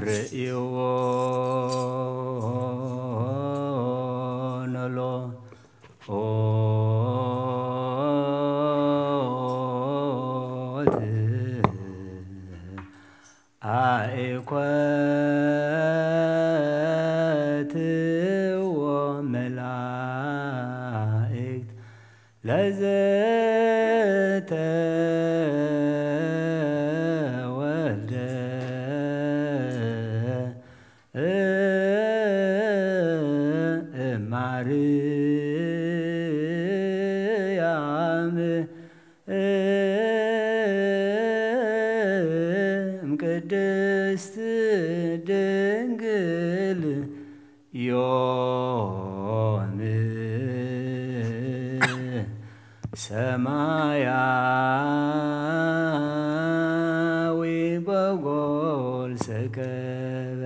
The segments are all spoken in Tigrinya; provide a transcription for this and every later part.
ርእይዎ ነሎ ኦት ኣእኮትዎ መላእክት ለዘተወልደ እማርያም እምቅድስት ድንግል ዮም ሰማያዊ በጎል ሰከበ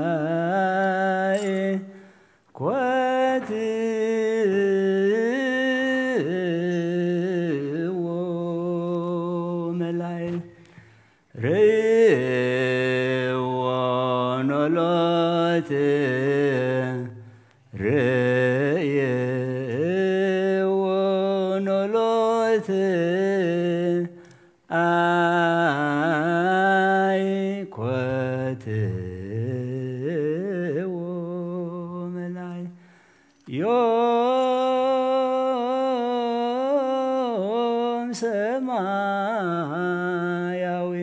ትኣይ ኮትዎ መላይ ርእይዎ ኖሎት ርእይዎ ኖሎት ኣይ ኮትዎ መላይ ዮም ሰማያዊ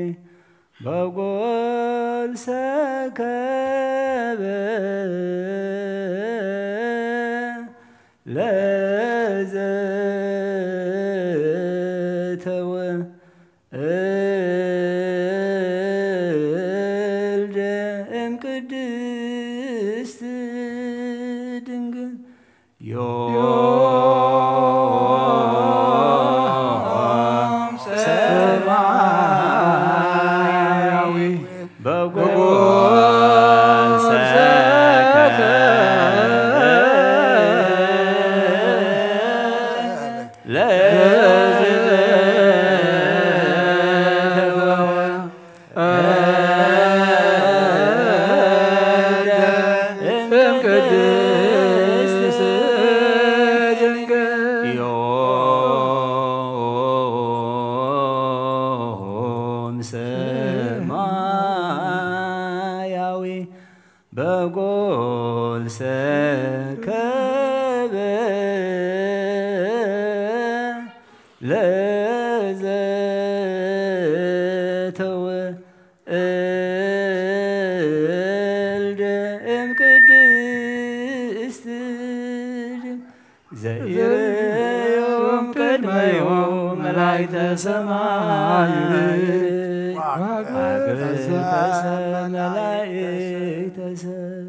በጎል ሰከበ ለዘተወ እልደ እምቅድስት ድንግል ዮም ሰማያዊ በጎል ሰከበ ለዘተወ እምቅድስት ድንግል ዮም ሰማያዊ በጎል ሰከበ ለዘተወ እልደ እምቅድስት ድንግል ዘይርእዮም ቅድመዮም መላእክተ ሰማይ ዋግብተ ሰብ መላእክተ ሰብ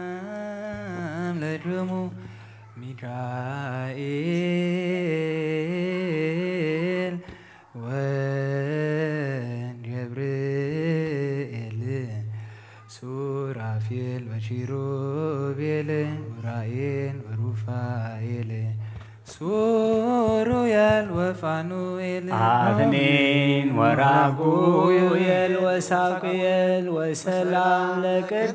ሰላም ለክሙ ሚካኤል ወገብርኤል ሱራፌል ወኪሩቤል ኡራኤል ወሩፋኤል ሱሩያል ወፋኑኤል አትኒን ወራጉኤል ወሳቁኤል ወሰላም ለቅዳሴክም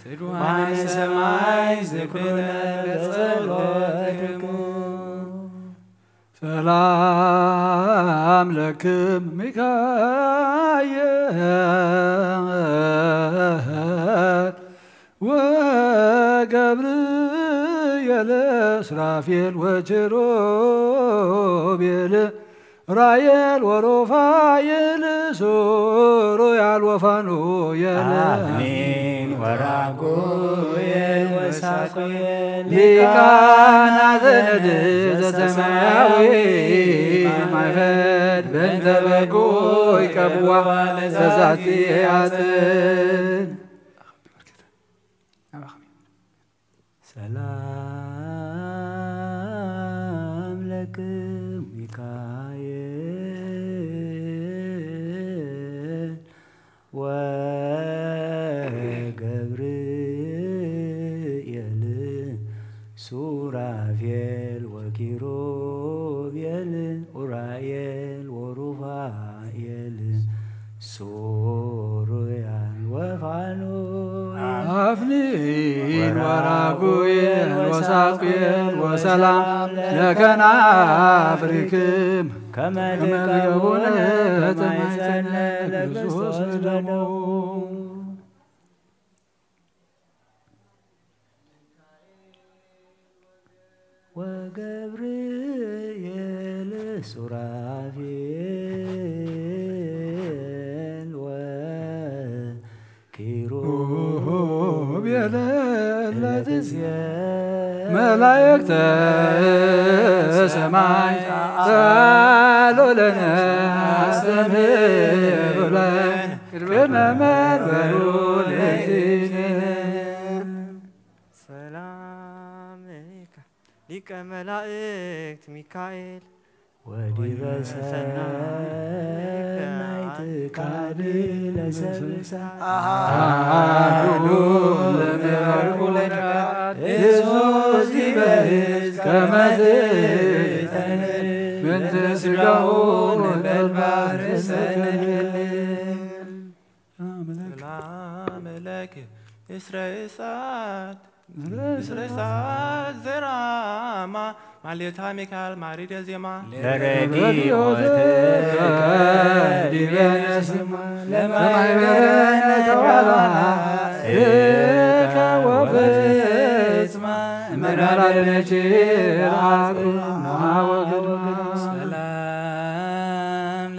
ትጉሃነ ሰማይ ዝክሩነ በጸሎትክሙ ሰላም ለክም ሚካኤል ወገብርኤል ሱራፌል ወኪሩቤል ራኤል ወሩፋኤል ሱሩያል ወፋኑኤል አትኒን ወራጉኤል ወሳቁኤል ሊቃናተ ነድህ ዘሰማያዊ ማይፈድ በእንተ በጉ ይቀብዋ ለዛቲ ያጽን ሰላም ለክም ሚካኤል ወገብርኤል ሱራፌል ወኪሩቤል ኡራኤል ወሩፋኤል ሱሩያል ወፋኑኤል አፍኒን ወራጉኤል ወሳቁኤል ወሰላም ለከናፍሪክም ከመ ትቀቡነ ተማይጸነ ለክርስቶስ ደሙ ወገብርኤል ሱራፌል ወኪሩቤል ለትዝየ መላእክተ ሰማይ ጸሎለነ አስተምህሩለነ ቅድመ መንበሩ ለእግዚእነ ሰላም ለከ ሊቀ መላእክት ሚካኤል ወዲበ ሰናይ ትካል ለሰብእሳት አሐዱ ለመባርኩ ለቃል ኢየሱስ ዲበ ዕፅ ከመ ትጠነ ምንተ ሥጋሁ ነበልባል ርእሰነ። ሰላም ለኪ እስረ እሳት እስረ እሳት ዘራማ ማሌታ ሚካኤል ማሪደ ዜማ ለረዲኦትከ ዲበ ነስማ ለማይበረነ ተባባ እከ ወፍጽማ እመናለነች አቅማ ወግድማ። ሰላም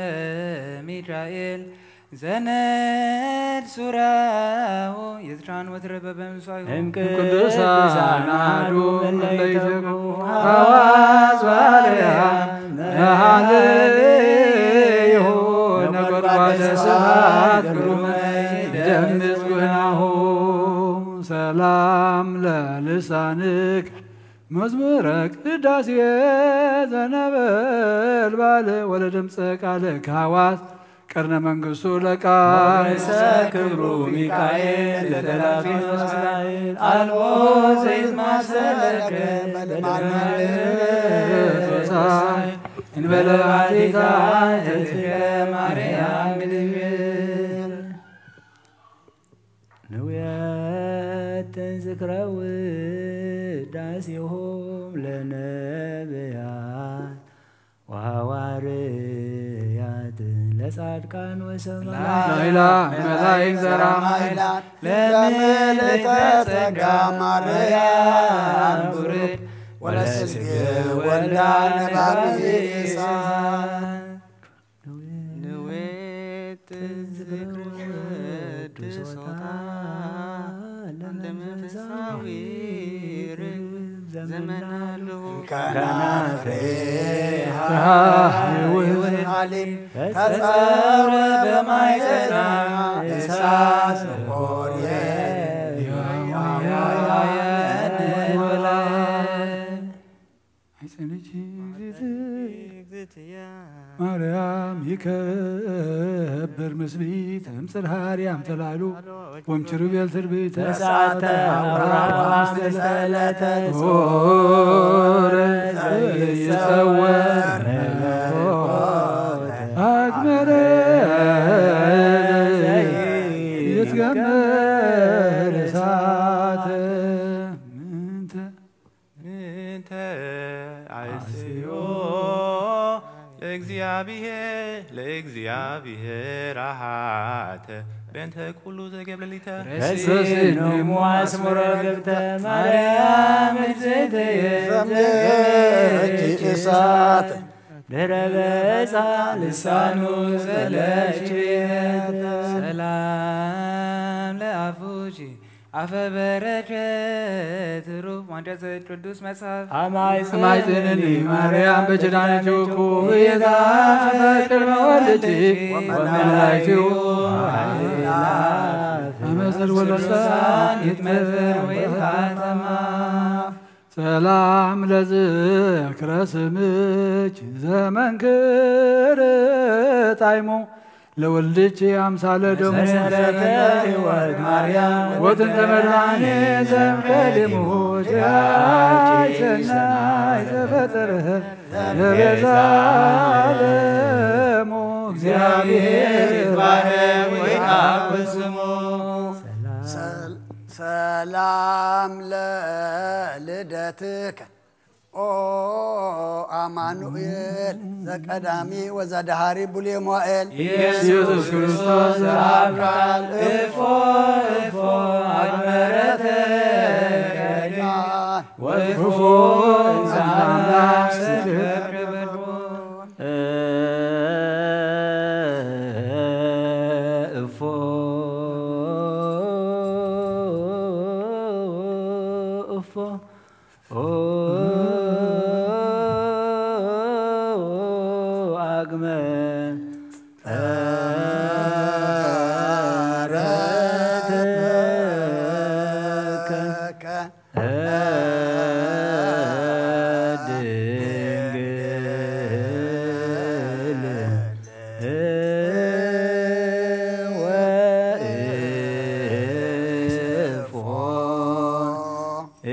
ለሚካኤል ዘነድ ሱራሁ የዝራን ወትረ በበምሷዩ እም ቅዱሳን አሐዱ እለ ይትረከቡ ሐዋስ ባርያም መሃለሌሁ ነጎድጓደ ስብሐት ግሩመ ይደምጽ ዜናሁ። ሰላም ለልሳንክ መዝሙረ ቅዳሴ ዘነበልባል ወለድምፀ ቃልከ ሐዋስ ቀርነ መንግስቱ ለቃል ሞገሰ ክብሩ ሚካኤል ለተላፊኖስ ቃል አልቦ ዘይትማሰለከ በልማናል ሶሳይ እንበለ ባቲታ ተትከ ማርያም ድንግል ንውየትን ዝክረ ውዳሴሆም ለነብያት ወሐዋርያት ለጻድቃን ወሰማዕት ላይላ መላይክ ዘራ ማይላ ለምልዕተ ጸጋ ማርያም ቡርክ ወለስልክ ወልዳ ነባቢሳ ንዌት ዝክር ቅዱሶታ ለመንፈሳዊ ርግብ ዘመናሉ ከናፍሬሃ ይውህን ዓሊም ተጸውረ በማይጸና እሳት ንቆርየ አይጸንች እግዝእትየ ማርያም ይከብር ምስሊት እምጽር ሃርያም ተላሉ ወምችሩቤል ትርቢት ተሳተ አውራ አምስት ዕለተ ጾር ዘይጸወር አግመረ ይትገመር እሳት ምንተ እንተ አስዮ ለእግዚአብሔር ለእግዚአብሔር አሃተ በእንተ ኩሉ ዘገብለሊተ ረስስኖሙ አስሙረ ገብተ ማርያም እግዝእትየ ዘምለኪ እሳት ድረ በጻ ልሳኑ ዘለችተ ሰላም ለአፉኪ አፈ በረከት ሩፍ ማንደዘ ቅዱስ መጽሐፍ አማይ ጽንኒ ማርያም በኪዳንኪ ውኩ ይዛፈር ቅድመ ወልድኪ ወመላእክቲሁ አመሰል ወለሳን ይትመዘር ወይታተማ ሰላም ለዝክረ ስምች ዘመንክር ጣይሞ ለወልድኪ አምሳለ ደሙ መሰረተ ሕይወት ማርያም ወጥንተ መድኃኒት ዘእምቀዲሙ ኪያኪ ሰናይ ዘፈጠረ ለቤዛ ዓለሙ እግዚአብሔር ይትባረክ ወይትአኩል ስሙ። ሰላም ለልደትከ ኦ አማኑኤል ዘቀዳሚ ወዘዳሃሪ ቡሌ ሞኤል ኢየሱስ ክርስቶስ ዘአብ ቃል እፎ እፎ አግመረተ ከዲና ወእፎ እንዘ አምላክ ስፍር ክብርኩ እፎ እፎ ኦ አግመ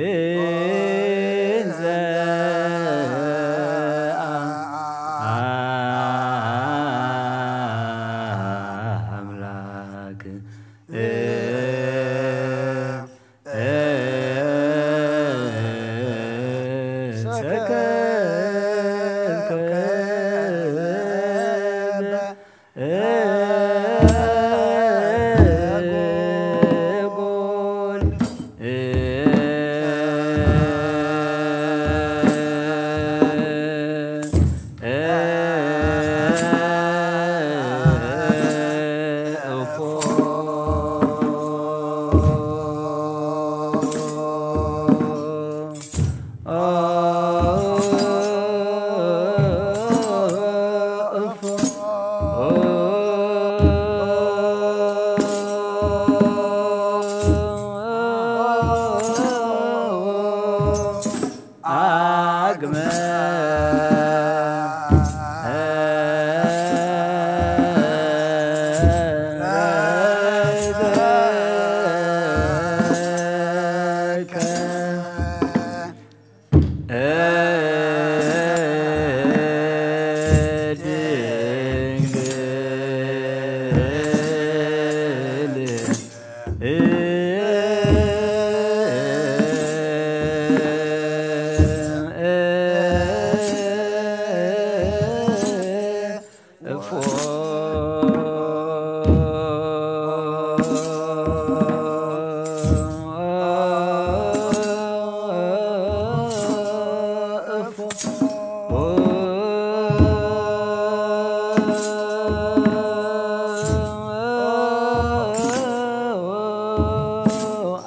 እንዘ አምላክ አግመ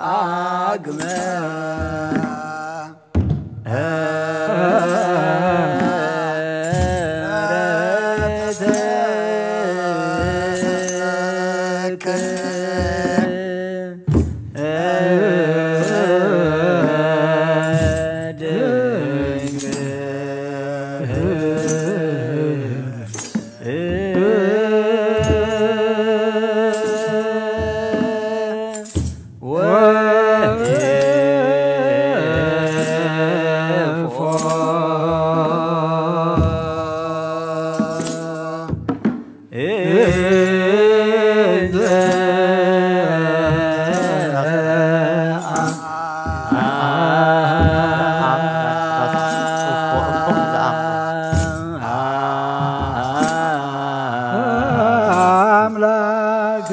አግመ አምላክ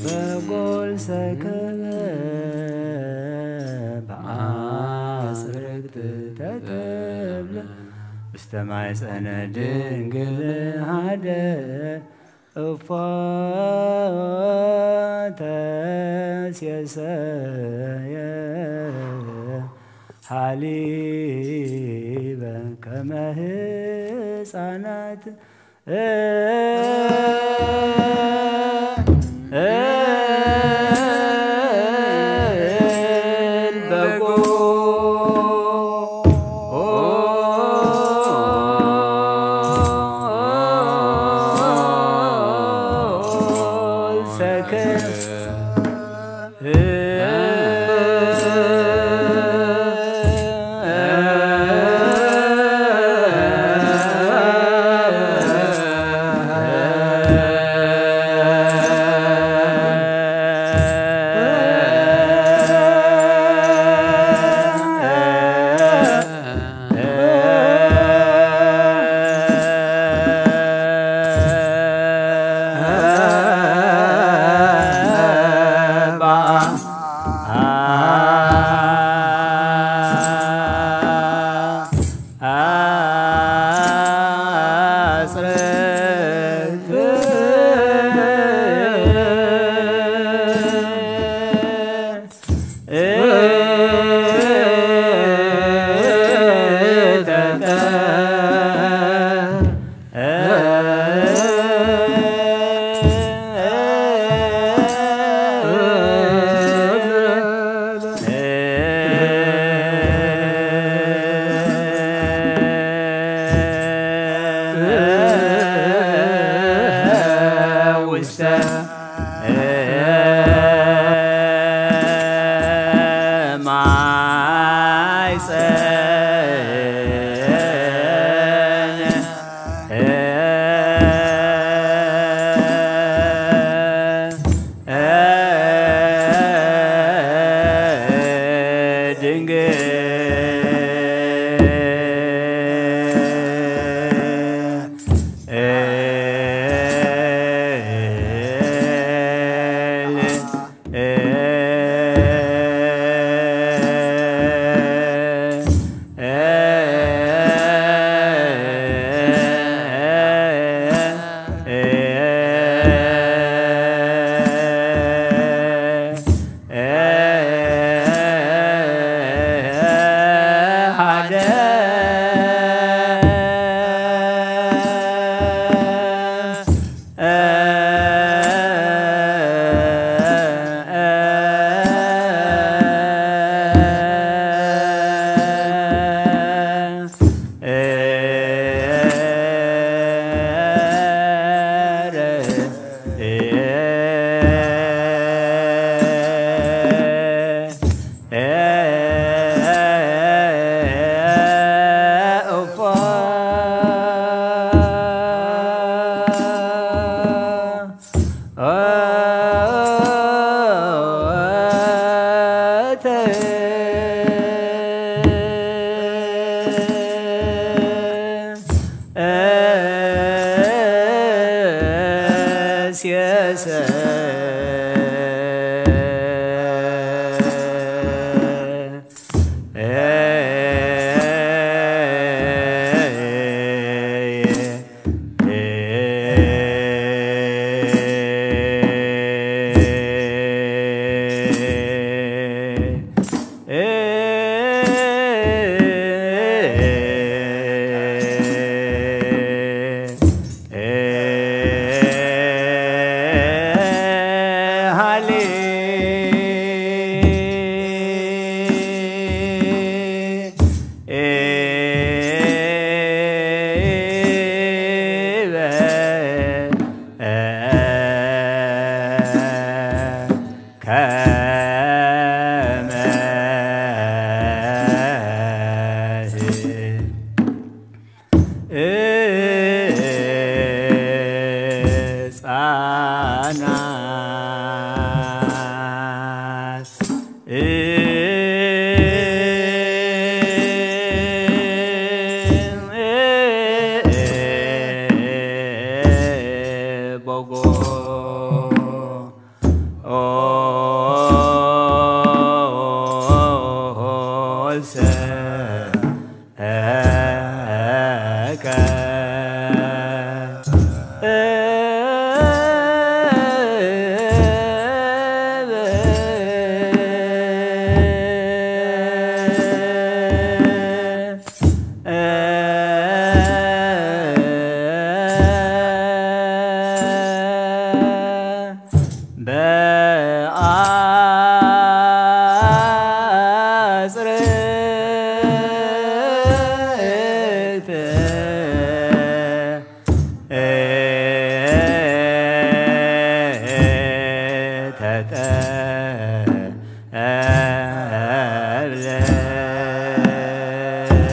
በጎል ሰከበ በአጽርቅት ተተብለ ውስተ ማይጸነ ድንግል ሃደ እፎ ተሴሰየ ሃሊበ ከመ ህፃናት ውስተ ማይፀን ድንግል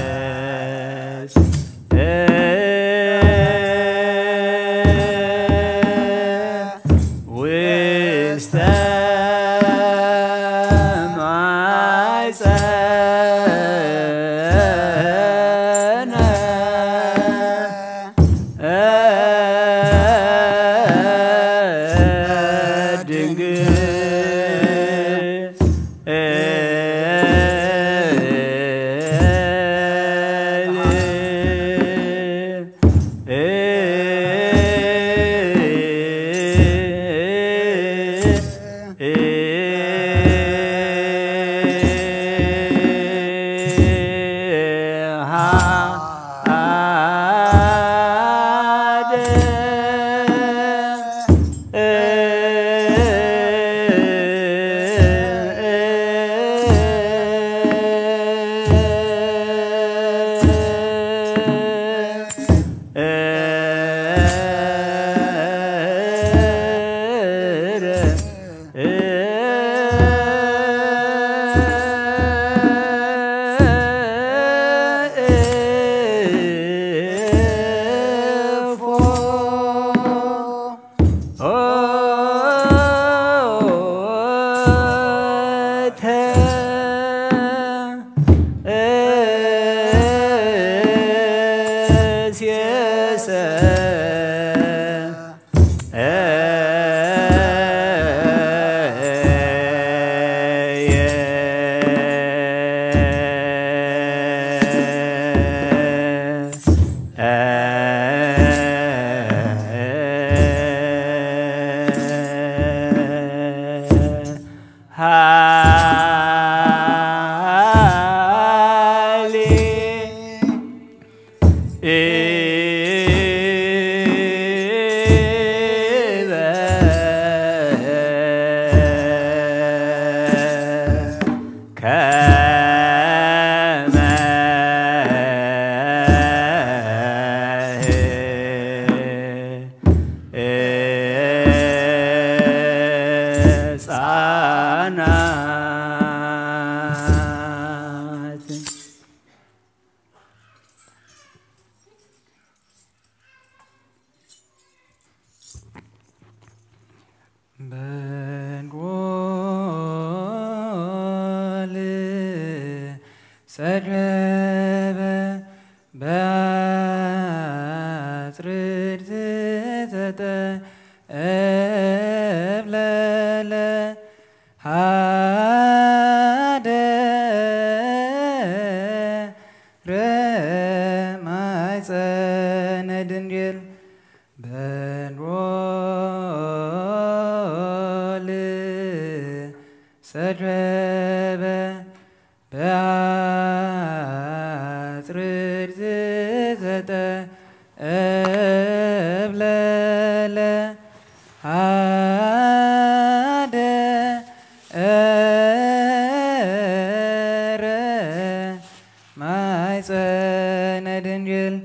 ተጠብለስ ውስተ ማይጸነ ድንግል።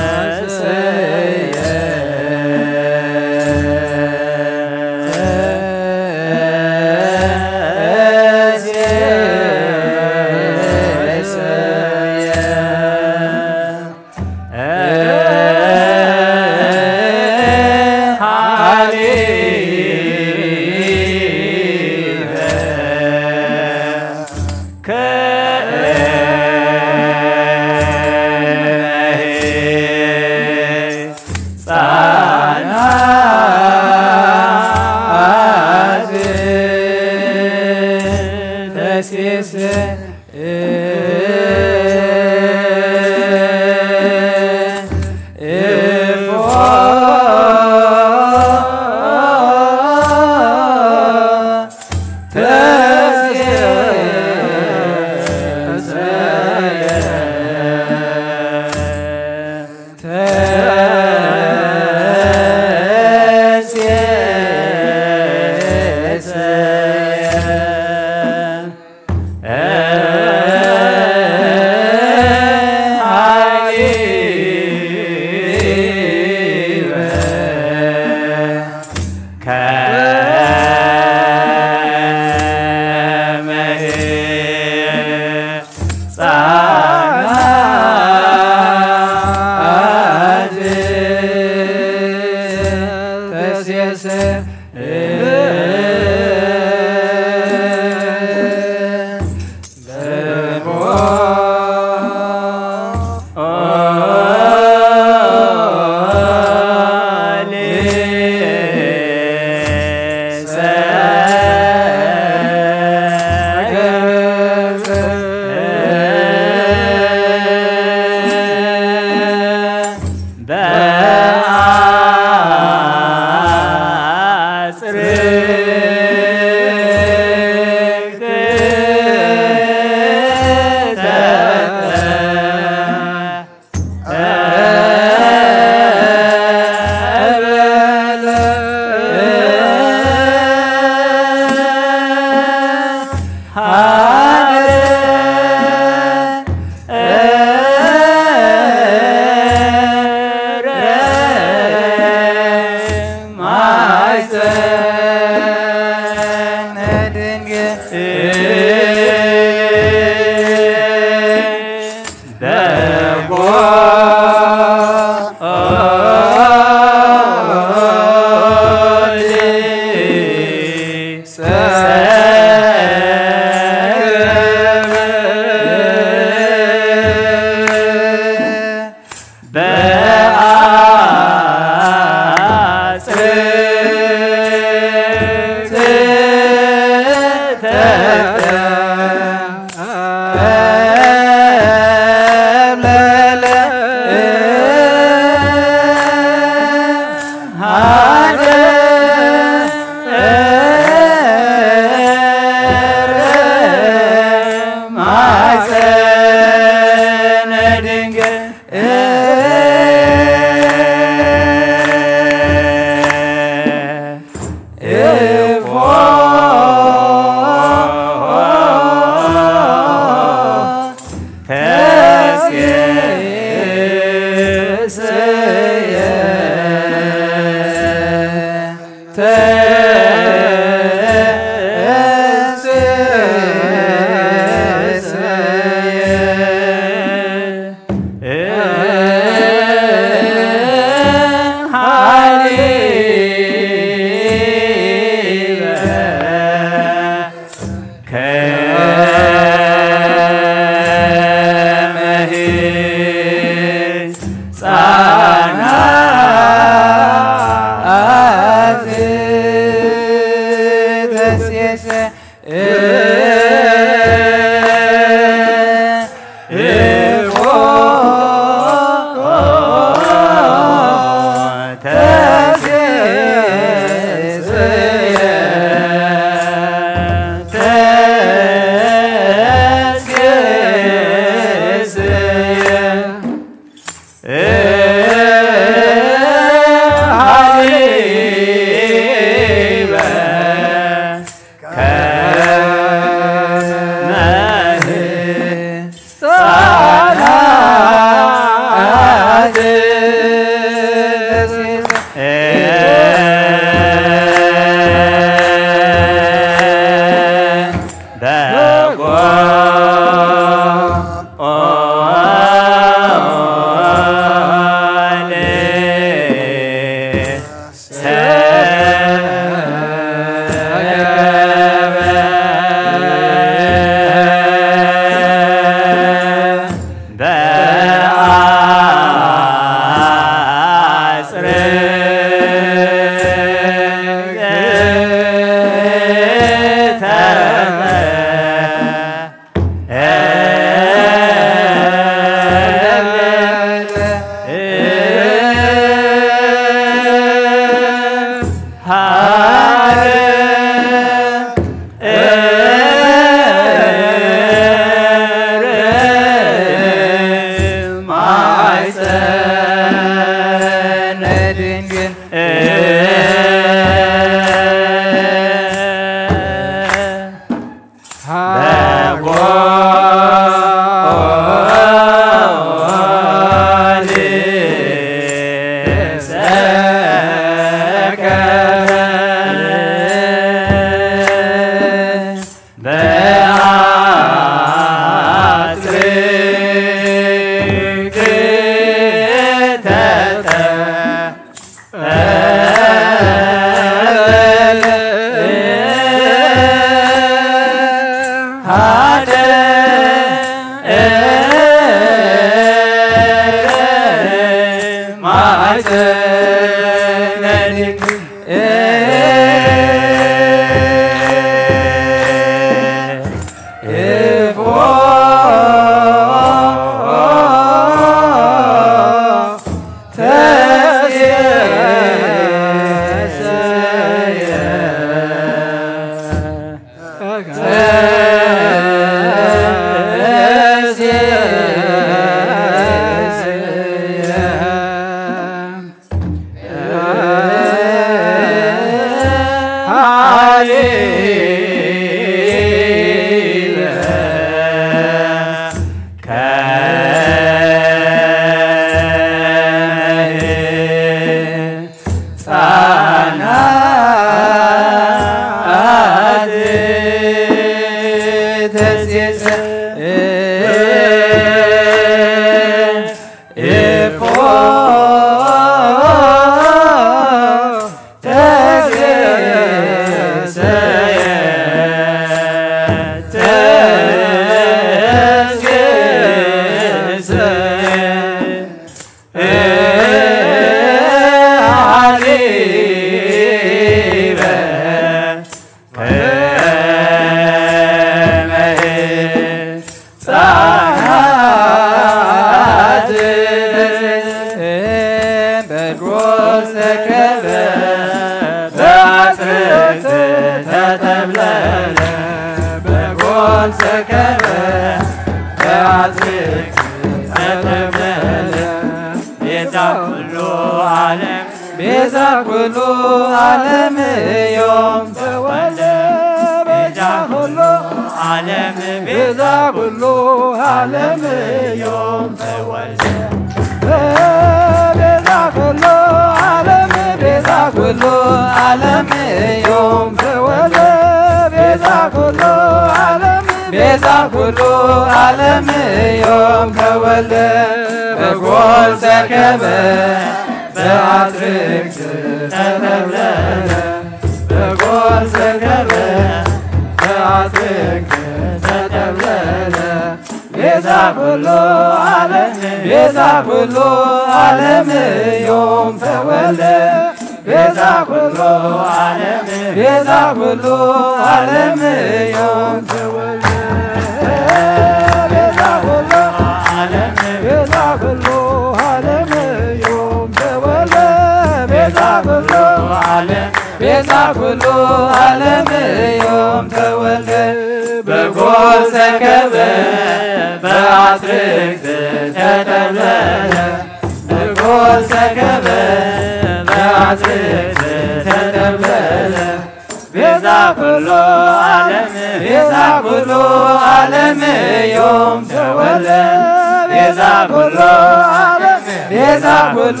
ቤዛ ኩሉ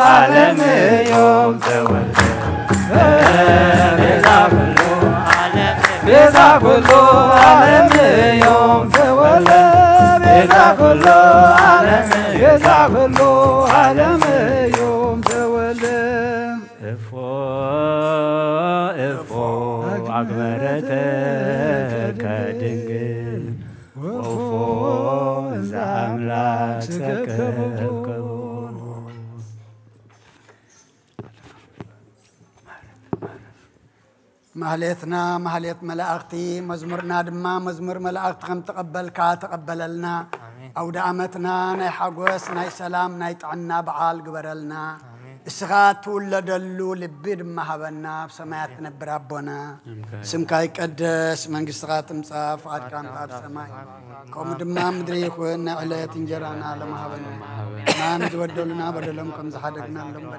ዓለም እዮም ተወልደ። ቤዛ ኩሉ ዓለም፣ ቤዛ ኩሉ ዓለም እዮም ተወልደ። ቤዛ ኩሉ ዓለም፣ ቤዛ ኩሉ ዓለም እዮም ተወልደ። እፎ እፎ ኣግበረተከ ድንግል ወፎ እንዘ ኣምላክ ሰከብከቦ። ማህሌትና ማህሌት መላእኽቲ፣ መዝሙርና ድማ መዝሙር መላእኽቲ ከም ተቐበልካ ተቐበለልና። ኣሜን። ኣውደ ዓመትና ናይ ሓጎስ፣ ናይ ሰላም፣ ናይ ጥዕና በዓል ግበረልና። ኣሜን። እስኻ ትውለደሉ ልቢ ድማ ሃበና። ኣብ ሰማያት ትነብር ኣቦና፣ ኣሜን። ስምካ ይቀደስ፣ መንግስትኻ ትምጻእ፣ ፍቓድካ እምበኣር ኣብ ሰማይ ከምኡ ድማ ምድሪ ይኹን። ናይ ዕለት እንጀራና ሎሚ ሃበና። ማን ዝበደሉና በደሎም ከም ዝሓደግና ንበድሎም።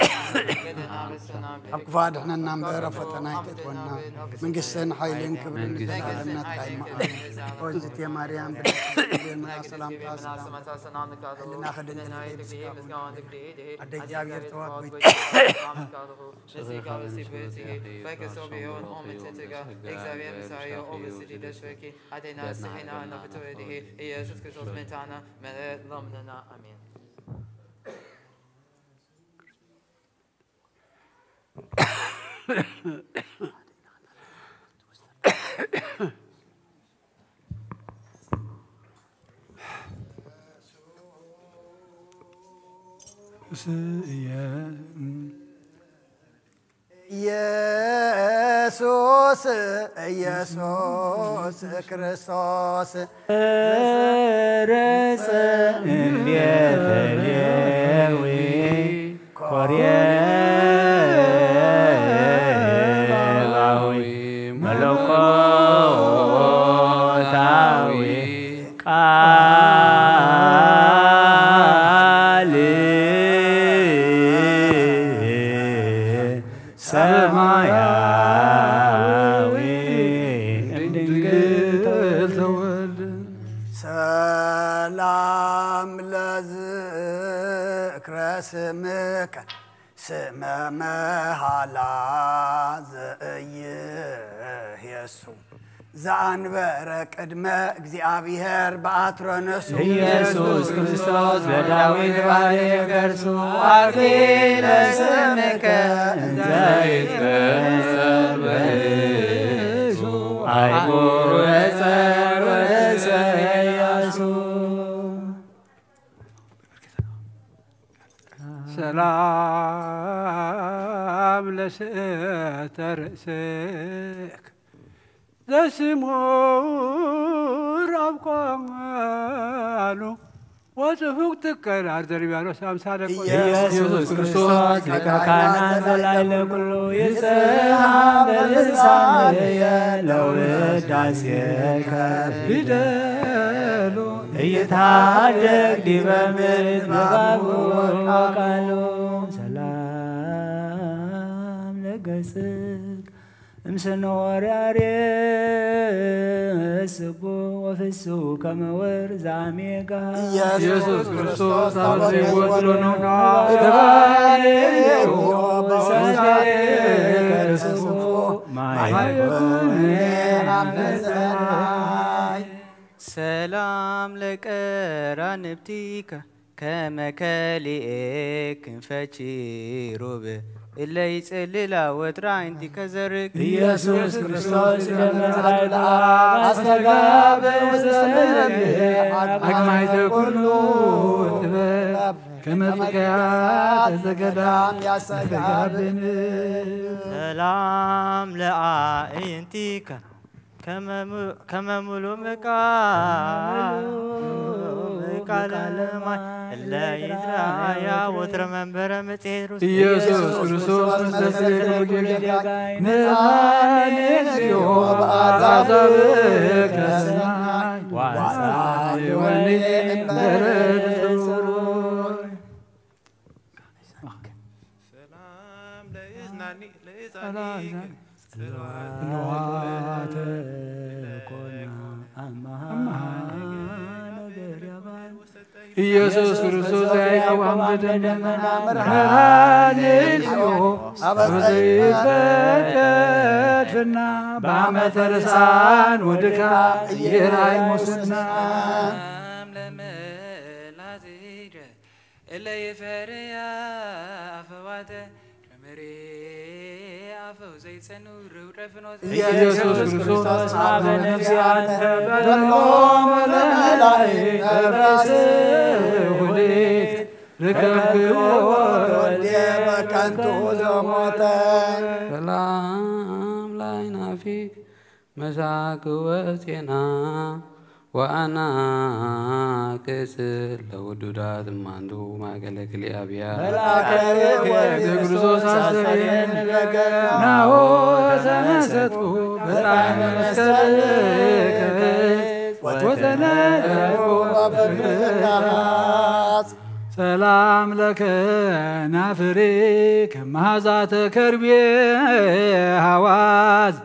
ኣብ ክፉእ ኣድሕነና እምበር ኣብ ፈተና ኣይተእትወና። መንግስትን ሓይልን ክብርን ንዘለኣለም ናትካ እዩ። እሞ ኣሜን። ኦ እግዝእትየ ማርያም፣ ብደግኪ ሰላምታ ሰላም። ሕልናኺ ድንግል፣ ስጋኺ ኣደ እግዚኣብሔር ተዋሕዶ እግዚኣብሔር ምሳዮ ኦብስቲደሽ በኪ ኣቴና ስሒና ነፍቶ ኢየሱስ ክርስቶስ መታና መለሎምነና ኣሜን። ኢየሱስ ኢየሱስ ክርስቶስ ረጸ እንዴተ ሌዊ ኮርየባዊ መለኮታዊ ቃል ሰማያዊ እምድንግል ተወልደ። ሰላም ለዝክረ ስምከ ስመ መሃላ ዘእይህየሱ ዘአንበረ ቅድመ እግዚኣብሔር በአትሮነሱ ኢየሱስ ክርስቶስ በዳዊት ባሕሪ ገርሱ አክሊለ ስምከ እንዘ ይትቀጸር በርእሱ አይጉር ወጸር ወሰያሱ። ሰላም ለስእተ ርእስክ ዘስሙር አብቋሉ ወጽፉቅ ትከል አርዘ ሊባኖስ አምሳለ ኢየሱስ ክርስቶስ ሊቀ ካህናት ዘላዕለ ኩሉ ይጽሐ በልሳንየ ለውዳሴከ ፊደሉ እይትሃደግ ዲበ ምድር በባቡ ቃሉ። ሰላም ለገጽክ እምስኖ ወርያሬ ስቡ ወፍሱ ከመ ወር ዛሜጋ ኢየሱስ ክርስቶስ አበ ዘይወትሎ ነው። ተባሬ ወሳሬ ከርስፉ ማይኩን አመፀናይ። ሰላም ለቀራንብቲከ ከመ ከሊኤ ክንፈ ኪሩብ እለ ይጽልላ ወትራ እንቲከ ዘርግ ኢየሱስ ክርስቶስ ደመ ጻድቃን አስተጋብ ውስተ ልብ አግማይተ ኩሉ ጥበብ ከመ ፍቅያተ ዘገዳም ያስተጋብን። ሰላም ለአዕይንቲከ ከመ ሙ-፣ ከመ ሙሉ ምቃ-፣ ምቃለ ማይ እለ ይትረአያ ወትረ መንበረ ምጽሄር ውስተ ኢየሱስ ክርስቶስ ምስለ ጸድቅ ወጌጋይ ንስሐነ እግዚኦ በአዛብከ ሰናይ ዋሳኒ ወኒ እምበረድ ጽሩይ። ሰላም ለእዝናኒ ለእዛኒክ ጽልዋተ ኮና አማሃ ነገር ያባል ኢየሱስ ክርስቶስ ያዕቆብ ኣምደ ደመና መርሃኒ እግዚኦ፣ አበ ዘይፈቀድ ፍና በአመተ ርሳን ወድካ እየራይ ሙስና። ሰላም ለመላትከ እለ ይፈርያ አፈዋተ ረመሬ አፈው ዘይጸኑ ርውረ ፍኖተ ኢየሱስ ክርስቶስ አብ ነፍሲ አንተ በሎ መለመላይ ተፈስ ሁሌት ርከብክዎ ወልዴ በከንቱ ዘሞተ። ሰላም ላይናፊክ መሳክ ወዜና ወአና ቅጽል ለውዱዳት እማንቱ ማእከለ ክልኤ አብያ መልአከ ክርስቶስ አስተርእየኒ ለገ ናሆ ተመሰጥኩ በጣም መስቀልከ ወተነደርኩ በፍቅርከ። ሰላም ለከናፍሪክ መሃዛተ ከርቤ ሃዋዝ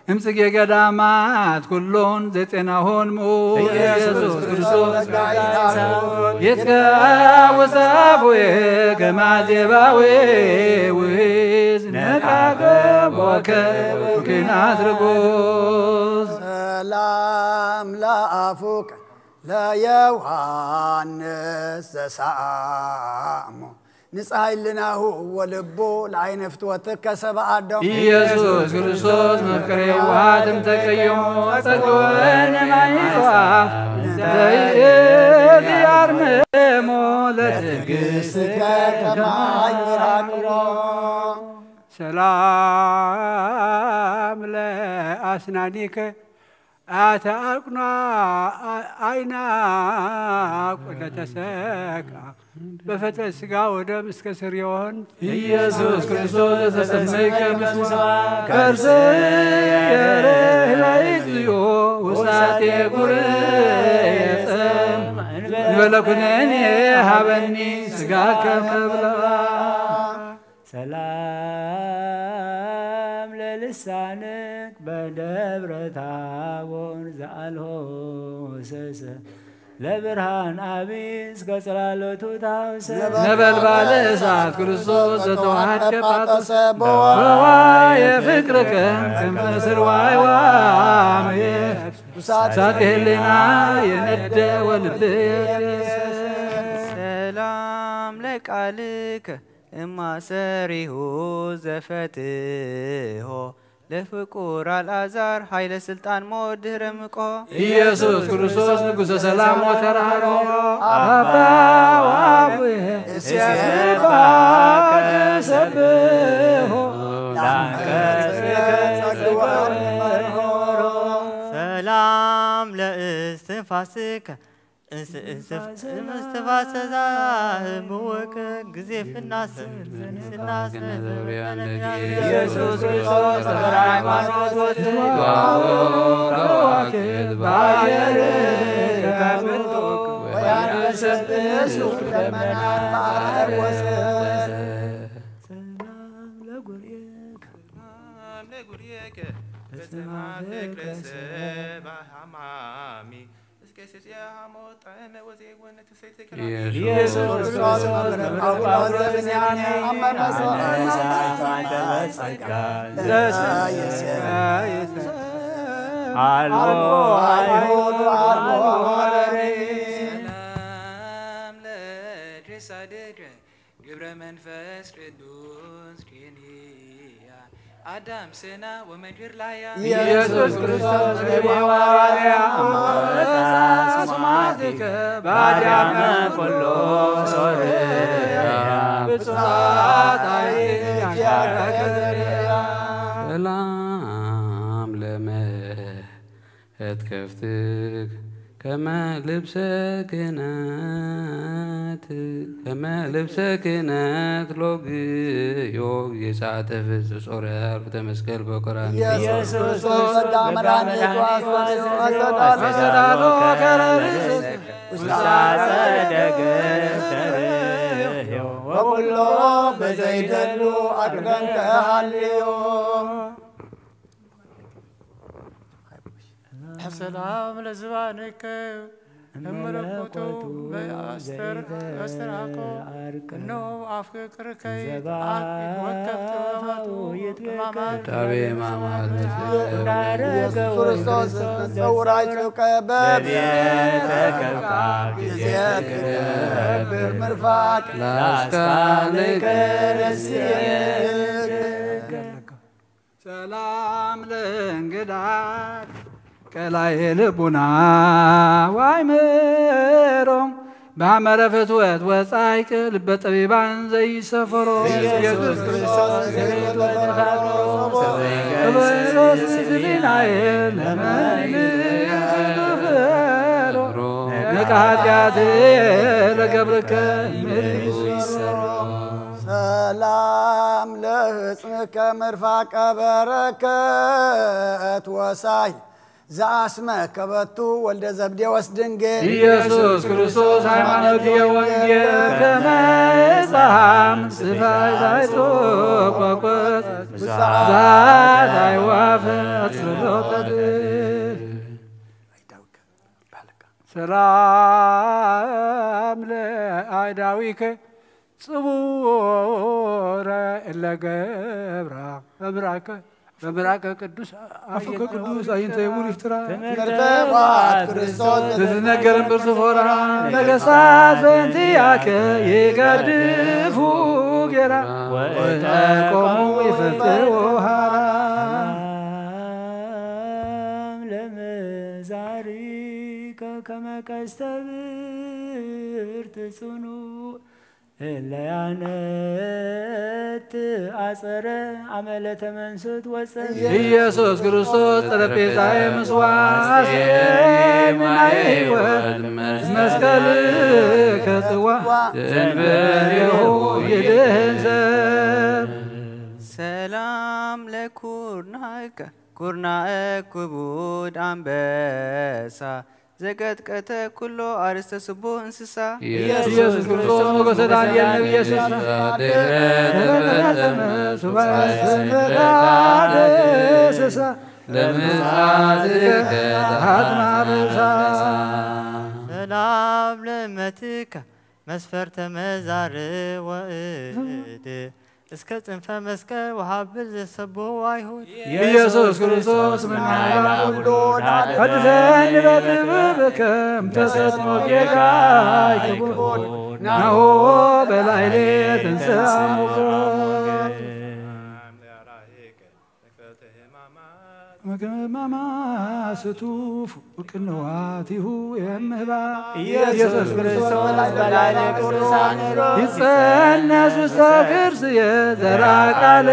እምጽጌ ገዳማት ኩሎን ዘጼናሆን ምኡ ኢየሱስ ክርስቶስ ይትከ ውሳፉ ከማዜባዊ ውዝ ነቃገቦከ ኩኪናት ርጉዝ። ሰላም ለአፉከ ለዮሐንስ ዘሳሞ ንጽሐ ህልናሁ ወልቡ ለአይነ ፍትወትከ ሰብአ አዳም ኢየሱስ ክርስቶስ መፍቀሬ የዋሃት እንተቀየሞ ጸግወን ማይዋ እንተ ይእቲ አርምሞ ለትዕግስትከ ከማይ ይራቅሞ። ሰላም ለአስናኒከ አተ አቅና አይና ቁለተሰቃ በፈተ ስጋ ወደም እስከ ስርዮን ኢየሱስ ክርስቶስ ዘተሰመይከ ምስዋ ከርስ የርህ ለእግዚኦ ውሳቴ ጉርየ ጸም እንበለ ኩነኔ ሃበኒ ስጋከ መብላ። ሰላም ለልሳንክ በደብረ ታቦር ዘአልሆ ሰሰ ለብርሃን አቢስ ከጽላሎቱ ታውሰ ነበልባል እሳት ክርስቶስ ዘተዋሃድከ ጳጦሰ በዋየ ፍቅርከ ከም ስርዋይ ዋምየ እሳት ህሊና የነደ ወልብ ሰላም ለቃልከ እማሰሪሁ ዘፈትሆ ለፍቁር አልዓዛር ኃይለ ስልጣን ሞት ድህረ ምቆ ኢየሱስ ክርስቶስ ንጉሠ ሰላም ወተራሮ አባ ወአቡየ እስየስባከ ሰብሖ ለአንቀጽከ ጸግወ ሰላም ለእስትንፋስከ እስትንፋሰዛ ህምወከ ግዜ ፍናስር ስናስር ኢየሱስ ክርስቶስ ተፈራ ሃይማኖት ወትዋው ከዋክብት ባየር ከብርቱክ ወያንሰብሱ ደመና ባሕር ወሰ ሰላም ለጉርየከ ሰላም ለጉርየከ በስማ ፍቅር ሰባ ሃማሚ ኢየሱስ ክርስቶስ አልቦ አይሁድ አልቦ ሰላም ለድሬ ሳድረ ግብረ መንፈስ ቅዱስ ኬንያ አዳም ስና ወመንክር ላያ ኢየሱስ ክርስቶስ ሐዋርያ አመፃ ስማትከ ባድያመ ኩሎ ሶርያ ብፅዓት አይያከከርያ ሰላም ለመ እትከፍትክ ከመ ልብሰ ክህነት ከመ ልብሰ ክህነት ሎግዮ ጌሳተ ፍጽ ጾረ አርፍተ መስቀል በቆራንዮ ኢየሱስ ክርስቶስ ጸጋ መድኃኒት ዋስዋስ አስተዳሎ ከረርስ ውስተ አጸደ ገነት ተርእዮ ወኩሎ በዘይደሉ አቅደም ተሃልዮ ሰላም ለዝባንከ እመለኮቱ በአስተር-፣ በስተራቆ እነሆ አፍ ቅርከይ አኪድ ወከፍ ጥበባቱ እማማት ፍዳቤ ማማት ኢየሱስ ክርስቶስ ዘጸውራይ ጽውቀ በቤተ ከብካ ጊዜ ክነብር ምርፋቅ ላስካልከ ረስየክ ሰላም ለእንግዳት ቀላይ ልቡና ዋይመሮም በሐመረ ፍትወት ወጻይቅ ልበ ጠቢባን ዘይሰፈሮ ኢየሱስ ክርስቶስ ዘይወደድኻቶ ክብሮስ ምስሊናየ ለመንፈሮ ነቃ ኃጢአት ለገብርከ ምድሪ ሰላም ለህጽንከ ምርፋቀ በረከት ወሳይ ዘአስመ ከበቱ ወልደ ዘብዴዎስ ድንግል ኢየሱስ ክርስቶስ ሃይማኖት የወንጌል ከመ ጸሃም ስፋይ ዛይቶ ቆቆት ብዛት አይዋፈ አጽርሎተት ሰላም ለአይዳዊከ ጽቡረ እለ ገብራ በምራከ በምራከ ቅዱስ አፉከ ቅዱስ አይንተ የቡር ይፍጥራ ትምህርተ ዋት ክርስቶስ ትትነገርን ብርዝፎራ ነገስታት በእንቲያከ ይገድፉ ጌራ ወተቆሙ ይፈትዎ ሃራ ለመዛሪከ ከመ ቀስተ ብርት ጽኑዕ እለያነት አጸረ አመለ ተመንስት ወጸ ኢየሱስ ክርስቶስ ጠረጴዛዬ ምስዋዕ አስኤ ማየ ሕይወት መስቀል ከጽዋ ዘንበሌሁ ይድህን ሰብ ሰላም ለኩርናከ ኩርናእ ክቡድ አንበሳ ዘቀጥቀጠ ኩሎ አርእስተ ስቡሕ እንስሳ ኢየሱስ ክርስቶስ ሞገሰ ዳንኤል ነቢየ ስሳ ሱባኤ ስምዕታተ ስሳ ለምጽአትከ ተሃድማ በሳ ሰላም ለእመትከ መስፈርተ መዛርእ ወእድ እስከ ጽንፈ መስቀል ወሃብል ዘሰብሑ አይሁድ ኢየሱስ ክርስቶስ ምናላ ኩሉ ሐድሰኒ በጥበብከ እምተሰጥሞ ጌጋይ ክቡር ናሁ በላይሌ ትንስአ ሞገስ መገማማ ስቱፍ ቅንዋቲሁ የምህባ ኢየሱስ ክርስቶስ በላዕለ ቅዱሳን ይጸነስ ውስተ ክርስየ ዘራ ቃል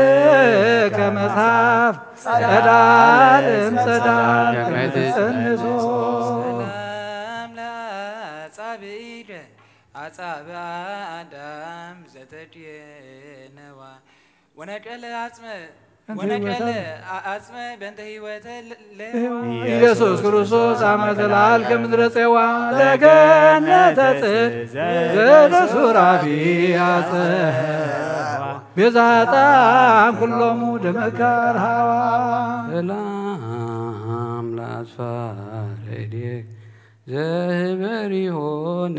ከመጽሐፍ ጸዳል እምጸዳል ከመትጸንሶ ሰላም ለአጻብዒደ አጻብዕ አዳም ዘተድየነዋ ወነቀለ አጽመ ወነቀለ አጽመ በእንተ ህይወተ ለሔዋ ኢየሱስ ክርስቶስ አመ ተላዕልከ ምድረ ጼዋ ለገነተ ጽድ ዘበሱራፊ አጸዋ ቤዛ ጣም ኩሎሙ ደመካር ሃዋ ሰላም ለአጽፋር እዴክ ዘህበሪሆን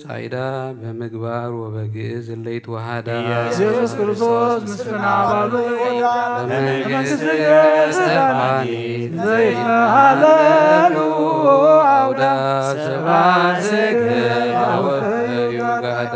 ጻይዳ በምግባር ወበግእዝ እለይት ወሃዳ ኢየሱስ ክርስቶስ ምስፍና ባሉ በመንግስት ገሰማኒ ዘይመሃለሉ አውዳ ሰብሐ ስግድ አወፈዩ ጋዳ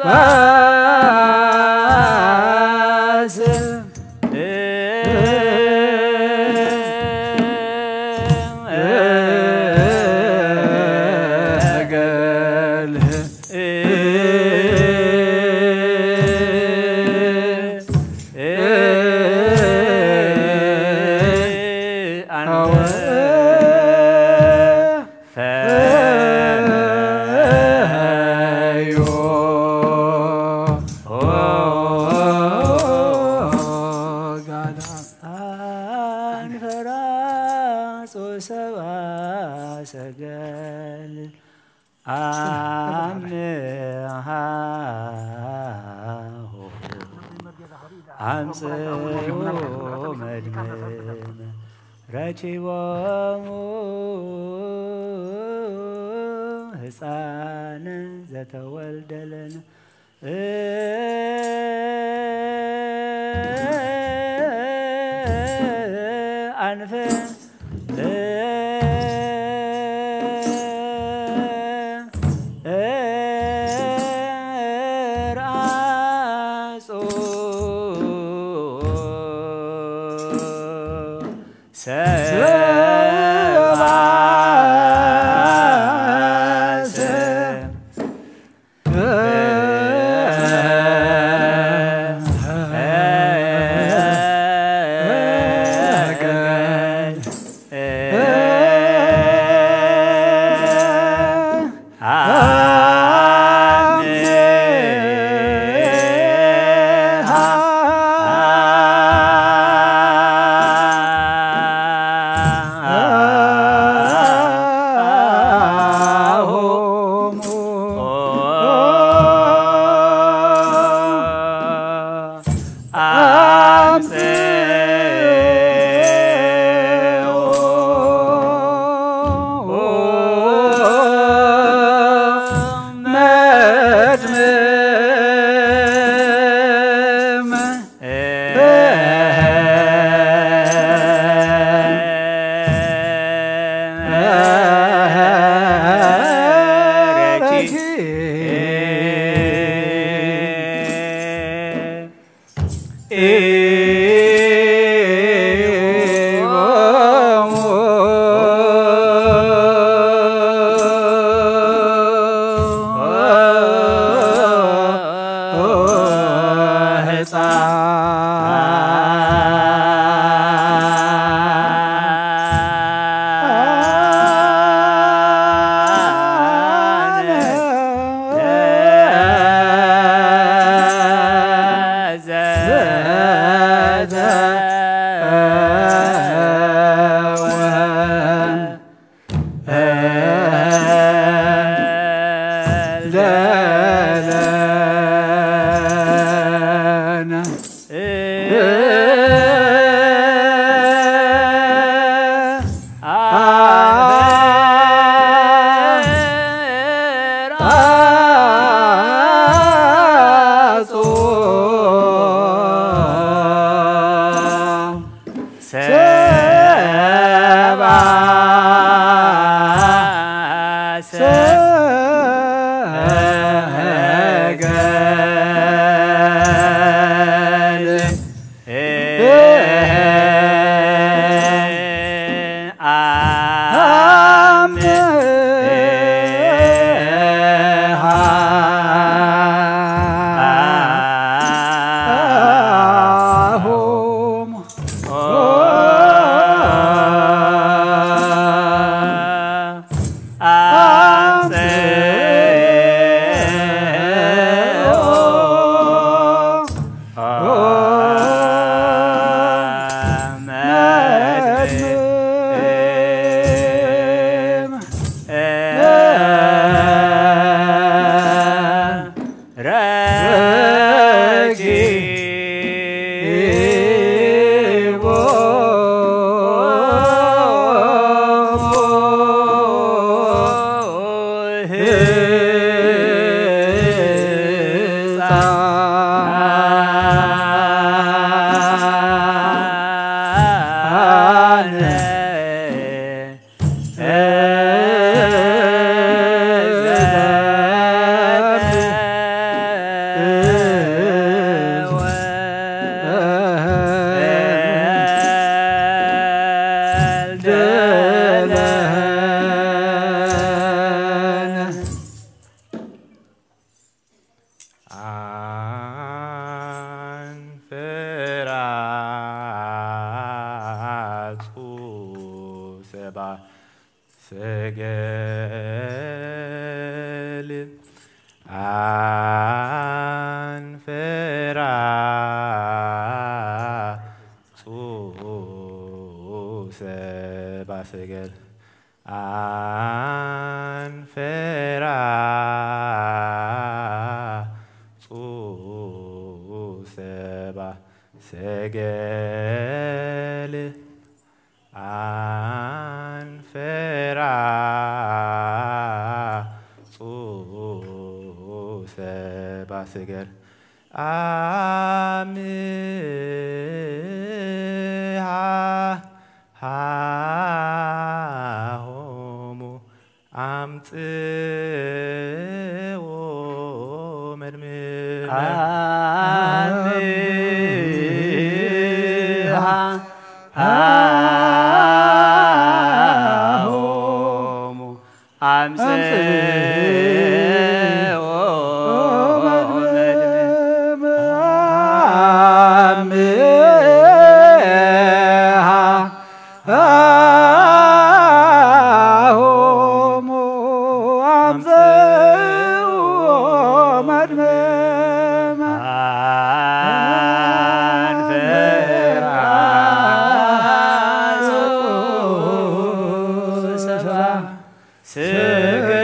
ባስ ገል ሰገል አምሃሁ አምጽኡ መድምም ረኪቦሙ ህፃን ዘተወልደለን አንፈ ርአጾ ሰባሰ ኣንፈራጹ ሰባ ሰገል ኣንፈራጹ ሰባ ሰገል ኣንፈራጹ ሰባ ሰገል ኣንፈራጹ ሰባ ሰገል ኣምሃ ሃሆሙ ኣምጽዎ መድምመ። ኣምሃ ሃሆሙ ኣምጽዎ መድምመ። ኣምሃ ሃሆሙ ኣምጽኡ መድምመ። ኣንፈራጹ ሰባ ሰገል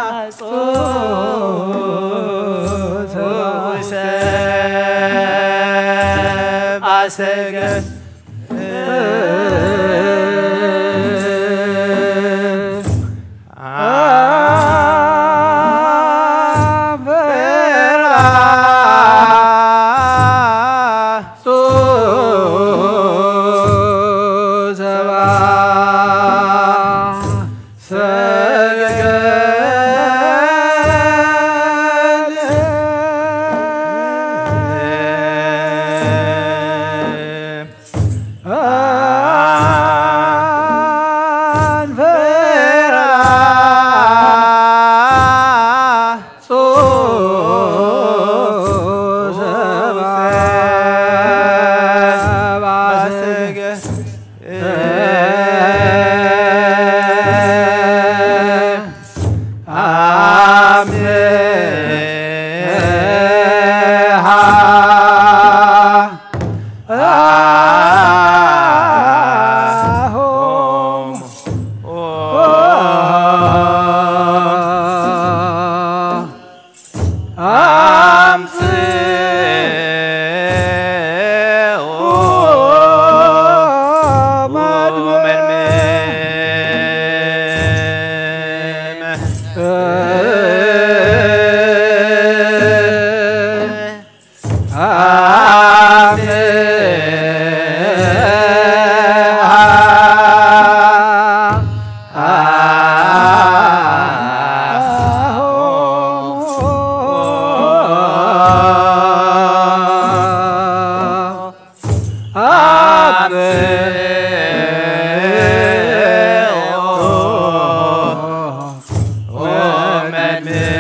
ኣንፈራጹ ሰባ ሰገል ኣንፈራጹ ሰባ ሰገል ኣንፈራጹ ሰባ ሰገል ኣምሃ ሃሆሙ ኣምጽኡ መድምመ።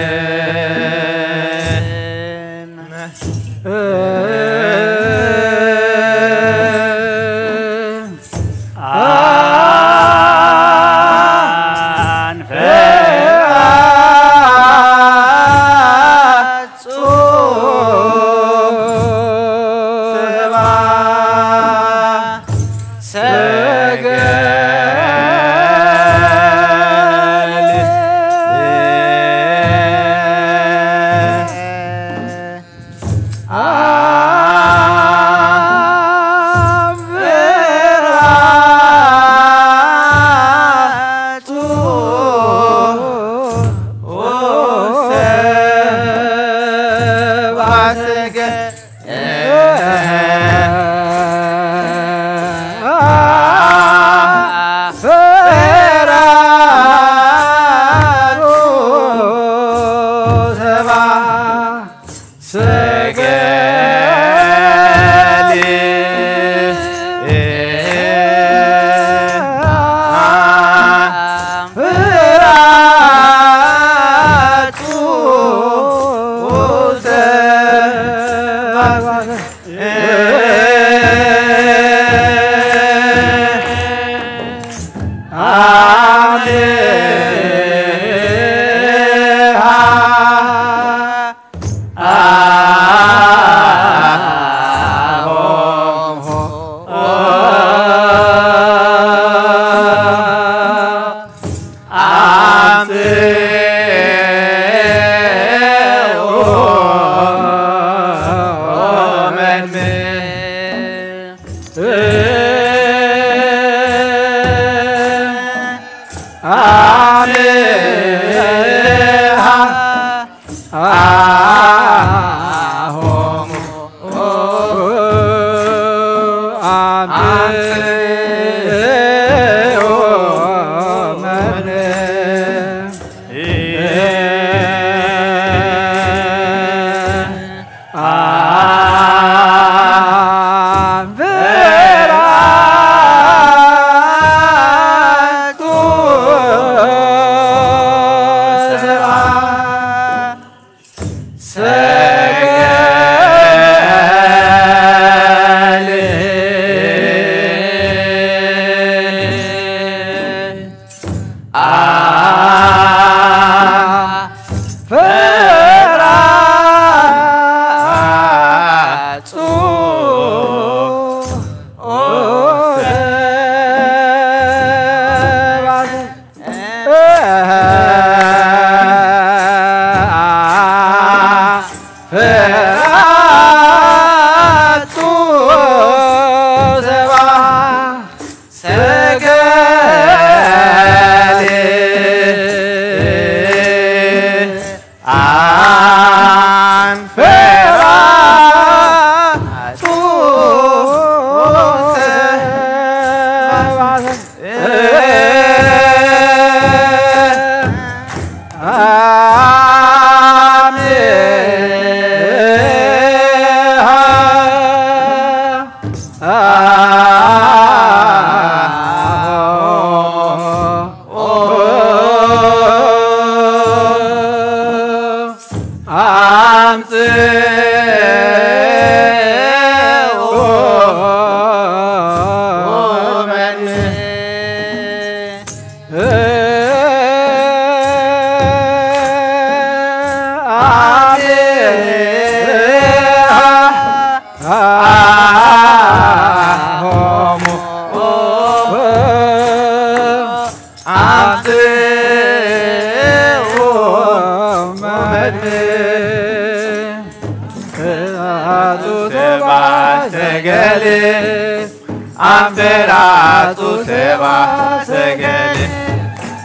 Amperato seba segele.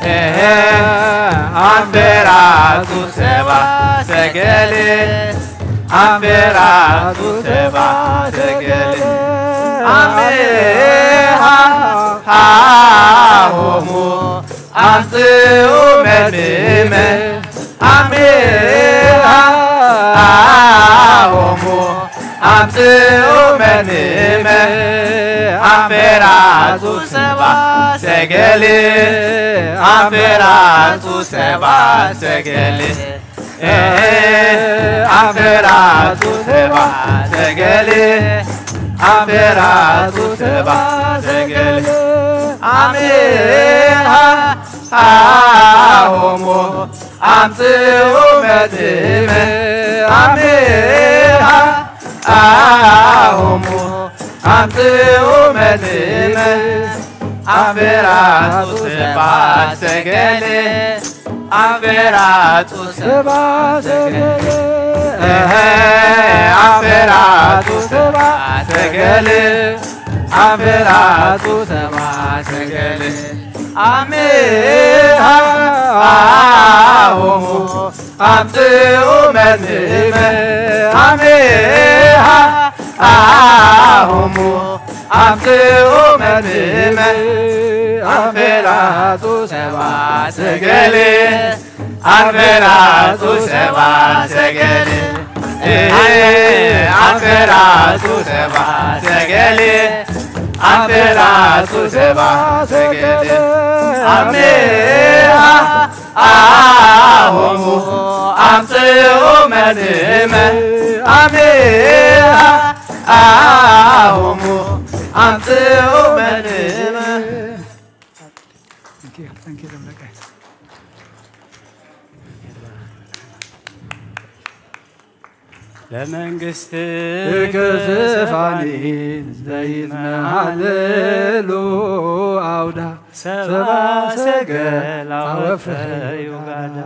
Eh, amperato seba segele. Amperato seba segele. Ame ha ha homo. Amts'u menime, ame, a, a, homo. Amts'u menime, amperato seba segele. Amperato seba segele. Eh, amperato seba segele. Amperato seba segele. Ame ha ha homo. Amts'u menime. Ame ha ha homo. Amts'u menime. Amperato seba segele. Amperato seba segele. Eh, amperato seba segele. Amperato seba segele. Ame ha ha homo. Amts'u menime. Ame ha ha homo. Amts'u menime. Amperato seba segele. Amperato seba segele. Eh, amperato seba segele. Amperato seba segele. Ame ha ha homo. Amts'u menime. Ame እሞ ኣምጽኡ መድህን። Thank you, thank you፣ ደምለቀ። ለመንግስት ክስፋኒ ዘይትመሃለሉ ኣውዳ ሰባ ሰገል ኣወፈዩ ጋዳ።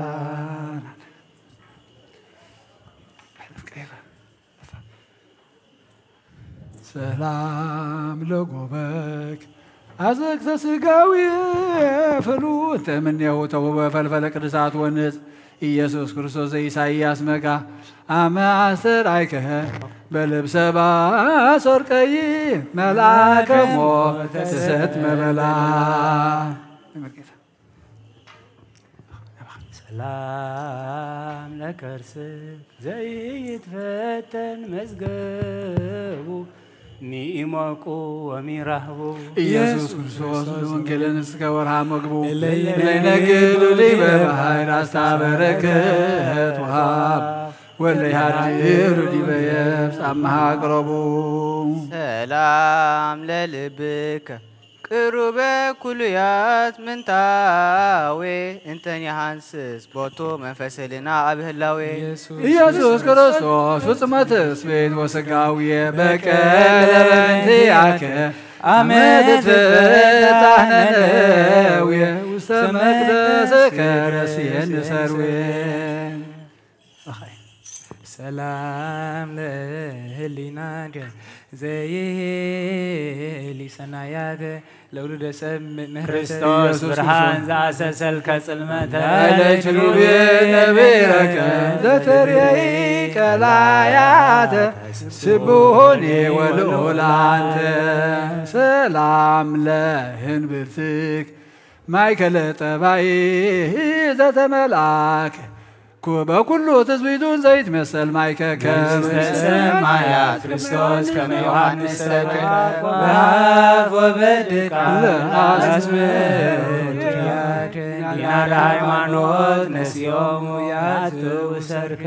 ሰላም ለጎበክ ኣዘግተ ስጋዊ ፍሉ እንተ እምኔሁ ተውበ ፈልፈለ ቅዱሳት ወንጽ ኢየሱስ ክርስቶስ ዘኢሳይያስ መጋ ኣመ ኣስተርኣይከ በልብሰ ባሶር ቀይ መልኣከ ሞት ትሰት መበላ። ሰላም ለከርስክ ዘይትፈተን መዝገቡ ሚኢሞቁ ወሚራህቡ። ኢየሱስ ክርስቶስ ንወንጌልን እስከ ወርሃ መግቡ ለይነግዱ ዲበ ባሕር ኣስታ በረከት ወሃብ ወለይሃድሩ ዲበ የብስ ኣብ መሃቅረቡ። ሰላም ለልብከ ቅሩበ ኩሉያት ምንታዌ እንተን የሃንስስ ቦቱ መንፈስ ህልና ኣብ ህላዌ። ኢየሱስ ክርስቶስ ፍጹመ ትስብእት ወስጋዌ በቀለ በእንቲአከ አመ ትትፈታህ ነነዌ ውስተ መቅደሰከ ረስየኒ ሰርዌ። ሰላም ለህሊናከ ዘይህሊ ሰናያተ ለውሉደ ሰብ ምህረተ ክርስቶስ ኢየሱስ ብርሃን ክርስቶስ። ዘአሰሰልከ ጽልመተ ላዕለ ኪሩቤል ነቢረከ ዘተርየኢ ቀላያተ ስብሑኒ ወልዑል አንተ። ሰላም ለህንብርትክ ማእከለ ጠባይ ዘተመልአክ ኩ-፣ በኩሉ ትስብእቱን ዘይትመሰል ማይከ መንግስተ ከመ ሰማያት ክርስቶስ ከመ ዮሐንስ ሰበከ በአፍ ወበድቃ ለአስመ ዲናደ ሃይማኖት ነሲዮሙ ያትው ሰርከ።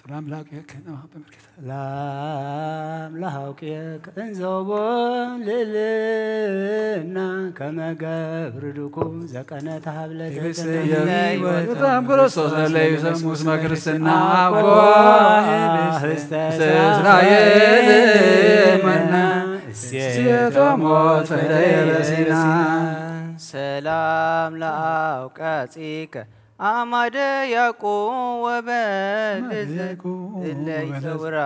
ሰላም ለአውቅየከ ነማህ በመልከተ። ሰላም ለሃውቅየከ እንዘቦም ልዕልና ከመ ገብር ድኩም ዘቀነ ተሃብለ ትሕስት ተተምለይ ህይወት ወትም ክርስቶስ ለለዩ ሰሙስ መክርስትና አቦ ህብስተ እስራኤል መና እሴተ ሞት ፈደየ በሲና። ሰላም ለአውቃጺከ አማደ ያዕቆብ ወበልዝ እለ ይጸውራ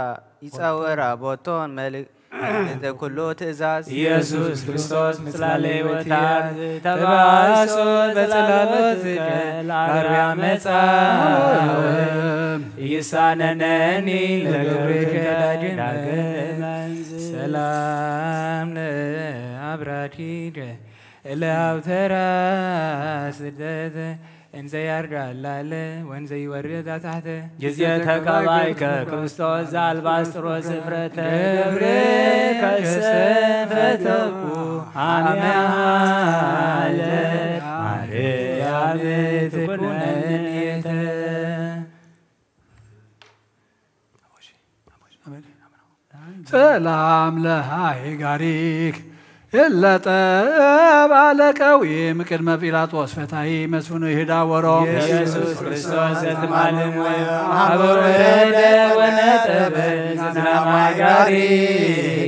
ይጸውራ ቦቶን መልእክተ ኩሉ ትእዛዝ። ኢየሱስ ክርስቶስ ምጽላለ ሕይወታት ተባሶ በጸላሎትከ ለአርያ መጻ ኢይሳነነኒ ለገብርከ ዳግመ። ሰላም ለአብራኪከ እለ አውተራ ስደት እንዘ ያርጋ ላለ ወንዘ ይወርድ ታሕተ። ጊዜ ተቀባይከ ክርስቶስ ዘአልባስጥሮስ ስፍረተ ገብረ ከሰፈተኩ አመሃለ ማርያም ትኩነን የተ። ሰላም ለሃይጋሪክ እለ ጠብ አለቀዊም ቅድመ ጲላጦስ ፈታይ መስፍኑ ይህዳ ወሮም። ኢየሱስ ክርስቶስ ዘትማልም ወይም ሀበ ወረደ ወነጠበ ዝናም ሃይጋሪ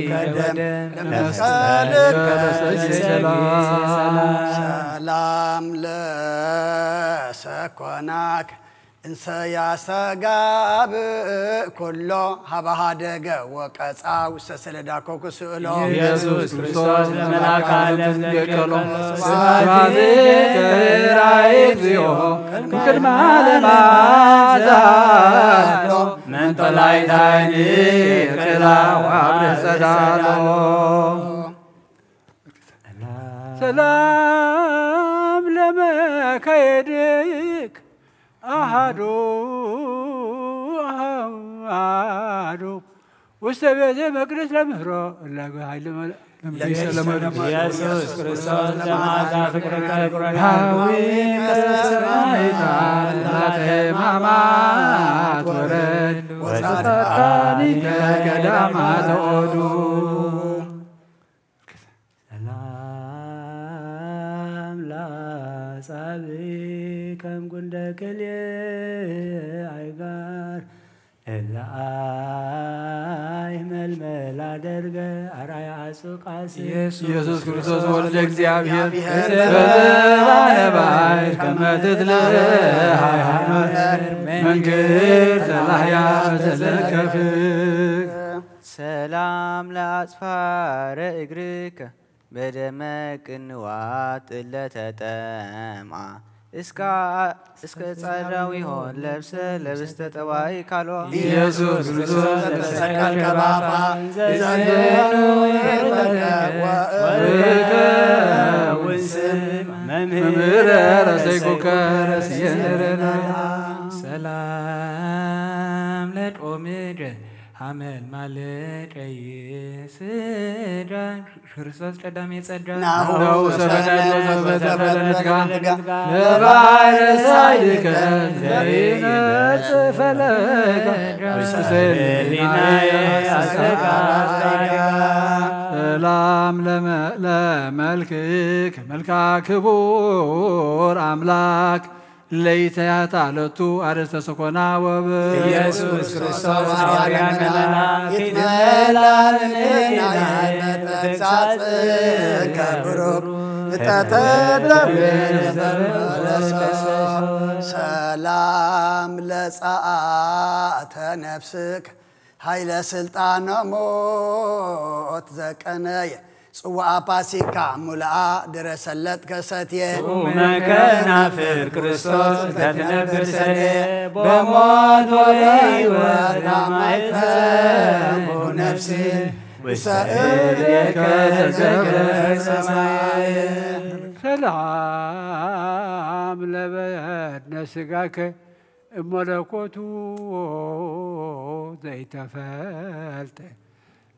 ከደም ለመስቀል ለመስቀል ሰላም። ሰላም ለሰኮናክ እንሰ ያሰጋብ ኩሎ ሀበ ሀደገ ወቀጻ ውስተ ሰለዳ ኮኩ ስእሎ። ኢየሱስ ክርስቶስ ለመልአከ ዓለም ዘንገቀሎ ስብሐት ስብሐት ለከ ራእይ እግዚኦ እምቅድመ ዓለም አዛሎ መንጦላዕታይኒ ቅላ ወአብርህ ጸዳሎ። ሰላም ለመካየድክ አሃዱ አሃዱ ውስተ ቤተ መቅደስ ለምህሮ እላገ ኃይለ መለ ኢየሱስ ክርስቶስ ለመዓዛ ፍቅርከ ቁረና። ሐዊከ ሰማይታ ላተ ሕማማት ወረድ ወጻድቃኒከ ገዳማተ ኦዱ። ሰላም ለአጻብዕ ከም ጉንደ ክልኤ ኣይጋር እለ አይ መልመላ ደርገ አርአያ አጹቃስ ኢየሱስ ክርስቶስ ወልደ እግዚአብሔር በዘባነ ባሕር ከመ ትትለሃይ ሃይማኖት መንክር ተላህያ በዘለከፍክ ሰላም ለአጽፋረ እግርከ በደመ ቅንዋት እለ ተጠምአ እስከ እስከ ጻድራዊሆን ለብሰ ለብስተ ጠባይ ካልኦ ኢየሱስ ክርስቶስ ለብሰ ካልከ ባፋ ዘዘኑ ይፈቀ ወእከውን ስም መምህር ረሰይኩከ ረስየንረና ሰላም ለጦምድ ሐመል ማለ ቀይ ስድራ ክርስቶስ ቀዳሜ ጸድራ ናሁ ሰበነ ዘፈለነትካ ለባሕረ ሳይልከ ዘይነጽፈለከ ውስተ ህሊናየ አስተጋባይካ። ሰላም ለመ- ለመልክክ መልካ ክቡር አምላክ ለይተያታ ለቱ አርእስተ ሰኮና ወብ ኢየሱስ ክርስቶስ ሐዋርያ መልአክ ይትመላ ለነ ተግሳጽ ከብሩክ እተተደብር ሰላም ለጸአተ ነፍስክ ኃይለ ስልጣነ ሞት ዘቀነየ ጽዋአ ፋሲካ ሙልአ ድረሰለት ከሰትየ ጥዑመ ከናፍር ክርስቶስ እንተ ትነብር ሰሌ በሞት ወበሕይወት ላማይጸንኩ ነፍሲ ውስተ እዴከ ዘገብረ ሰማየ ሰላም ለበድነ ስጋከ እመለኮቱ ዘይተፈልጠ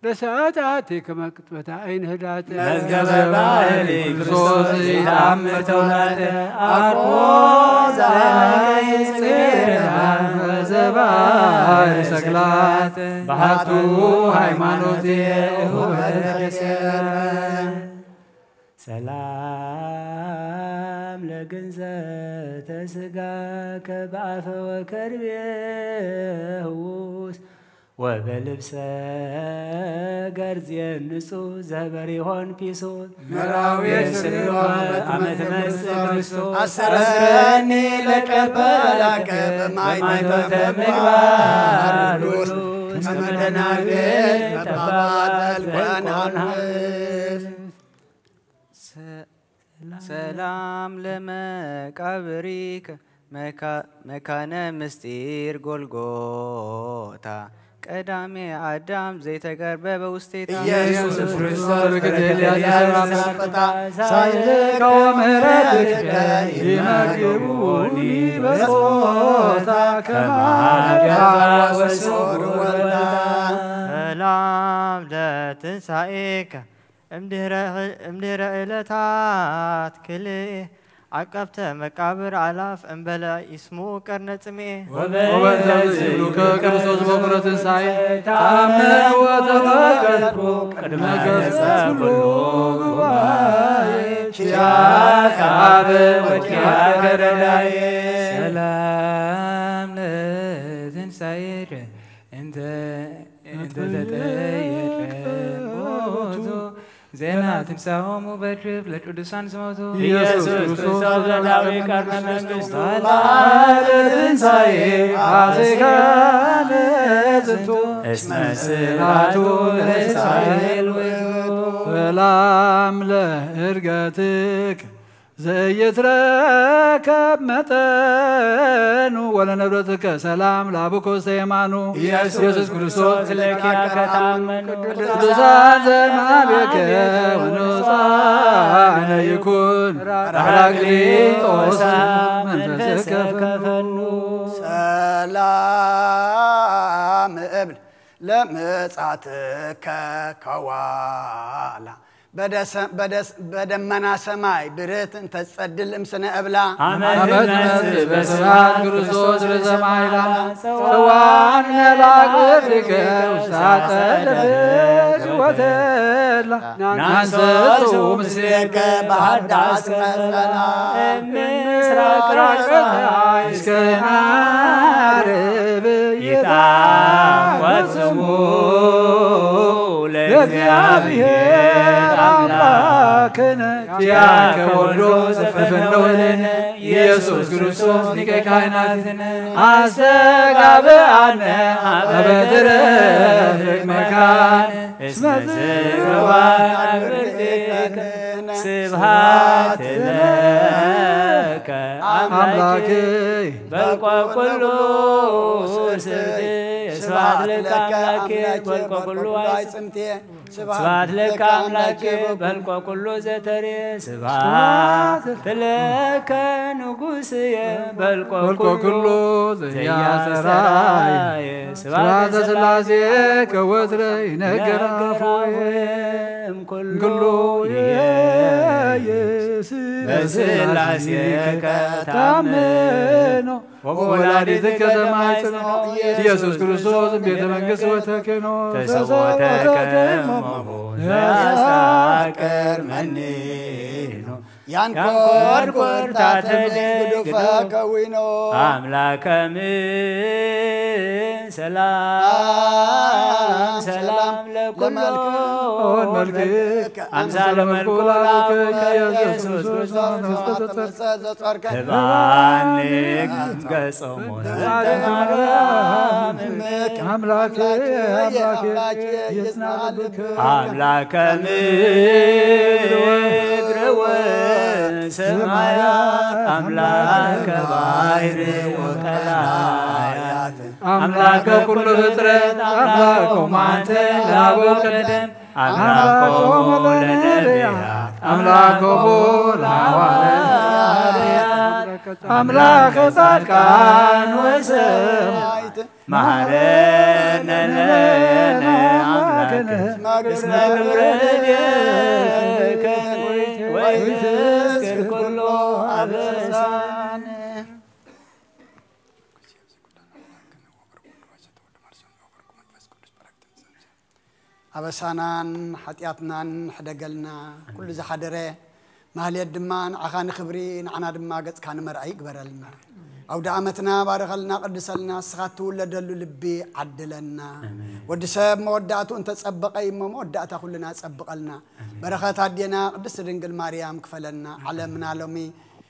ለሰዓት ኣቲ ከመ ቅጥበታ ኣይን ህዳተ መዝገበ ባህሪ ክርስቶስ ዘይተኣምር ተውላጠ ኣኮ ዛይ ጽጌረዳ ዘባይ ሰግላት ባሕቱ ሃይማኖት የእሁበ ሰላም ለግንዘተ ስጋከ በአፈ ወከርቤ ህዉስ ወበልብሰ ገርዝየን ንጹህ ዘበሪሆን ፒሱስ መራዊ ስርወ አመት መጽእ ክርስቶስ አስረኒ ለቀበላከ በማይቶተ ምግባር ቅዱስ ከመ ደናግል ጠባባት ዘልኮን ሐምስ ሰላም ለመቃብሪከ መካነ ምስጢር ጎልጎታ ቀዳሜ አዳም ዘይተገርበ በውስቴታ ኢየሱስ ክርስቶስ በክትል ያለሰራበታ ሳይልከ ወምህረትከ ይመግቡኒ በጾታ ከማደፋ ወሶር ወልዳ ሰላም ለትንሳኤከ እምድህረ ዕለታት ክልኤ ዓቀብተ መቃብር ኣላፍ እምበለ ይስምዑ ቀርነ ጽምኤ። ወበእንተ ዝብሉከ ክርስቶስ በኩረ ትንሳኤ ተአምር ወተፈቀድኩ ቅድመ ገጸ ኩሉ ጉባኤ ኪያከ አብ ወኪያከ ረዳኤ። ሰላም ለትንሳኤ እንተ እንተ ተጠየቀ ሞቱ ዜና ትንሳኤሆሙ በክብ ለቅዱሳን ዝሞቱ ኢየሱስ ክርስቶስ ለዳዊት ቀርነ መንግስቱ በዓለ ትንሳኤ አዜጋነ ዝንቱ እስመ ስራቱ ለእስራኤል ውእቱ። ሰላም ለእርገትክ ዘይትረከብ መጠኑ ወለነብረትከ ሰላም ላብኮ ሰየማኑ ኢየሱስ ኢየሱስ ክርስቶስ ለኪያከ ታመኑ ቅዱሳን ዘማቤከ ወንጹሐነ ይኩን ራክሊጦስ መንፈስከ ፈኑ። ሰላም እብል ለምጻትከ ከዋላ በደሰ-፣ በደስ-፣ በደመና ሰማይ ብርህት እንተትጸድል እምስነ እብላ። አመ ትመጽእ በስብሐት ክርስቶስ ርእሰ ማይላ። ጽዋን መላእክትከ ውስተ አጸደ ፍቅር ወተድላ። ናንሰሱ ምስሌከ በሃዳስ ቀጸላ። ምስራቅ ፀሐይ እስከ ዓርብ ይትሐወስ ስሙ ለእግዚአብሔር አምላክነ። ኪያከ ወልዶ ዘፈነወለነ ኢየሱስ ክርስቶስ ሊቀ ካህናትነ። አስተጋብአነ አበ ትረፍቅ መካን እስመ ዝግባን አግብርቲከ። ስብሐት ለከ አምላኬ በልቆ ኩሉ ስብሐት ለከ አምላኬ በልቆ ኩሉ አይ ስብሐት ለከ አምላኬ በልቆ ኩሉ ዘተሬ። ስብሐት ለከ ንጉስየ በልቆ ኩሉ ዘያሰራየ። ስብሐተ ስላሴ ከወትረ ይነገር አፉየ። እምኩሉ ይሄይስ በስላሴ ከታምኖ ወወላዲትከ ተማጽኖ ኢየሱስ ክርስቶስ ቤተ መንግስት ወተኬኖ ተሰቦተ ከመሆ ዘያስተአቅር መኒኖ። ያንኮድኮድ ታተደ ግዱፈ ከዊኖ። አምላከ ምን ሰላም ሰላም ለኩሎ መልክ አምሳለ መልኩ ላከ ኢየሱስ ክርስቶስ። ህባኒ ገጾሙ አምላኬ አምላኬ ይጽና ልብከ። አምላከ ምድር ወሰማያት አምላከ ባሕር ወቀላያት አምላከ ኩሉ ፍጥረት አምላኮሙ አንተ ለአበው ቀደም አምላኮሙ ለነቢያት አምላኮሙ ለሐዋርያት አምላከ ጻድቃን ወሰማዕት መሐረነ ለነ አምላክ እስመ ግብረ እዴከ ወይትስክር ኩሎ አበሳነ። ኣበሳናን ሓጢኣትናን ሕደገልና። ኩሉ ዝሓደረ ማህሌት ድማ ንዓኻ ንኽብሪ ንዓና ድማ ገጽካ ንመርኣይ ይግበረልና። ኣውደ ዓመትና ባርኸልና፣ ቅድሰልና፣ ንስኻ እትውለደሉ ልቢ ዓድለና። ወዲ ሰብ መወዳእትኡ እንተጸበቐ እዩ እሞ መወዳእታ ኩልና ጸብቐልና። በረኸት ኣዴና ቅድስቲ ድንግል ማርያም ክፈለና። ዓለምና ሎሚ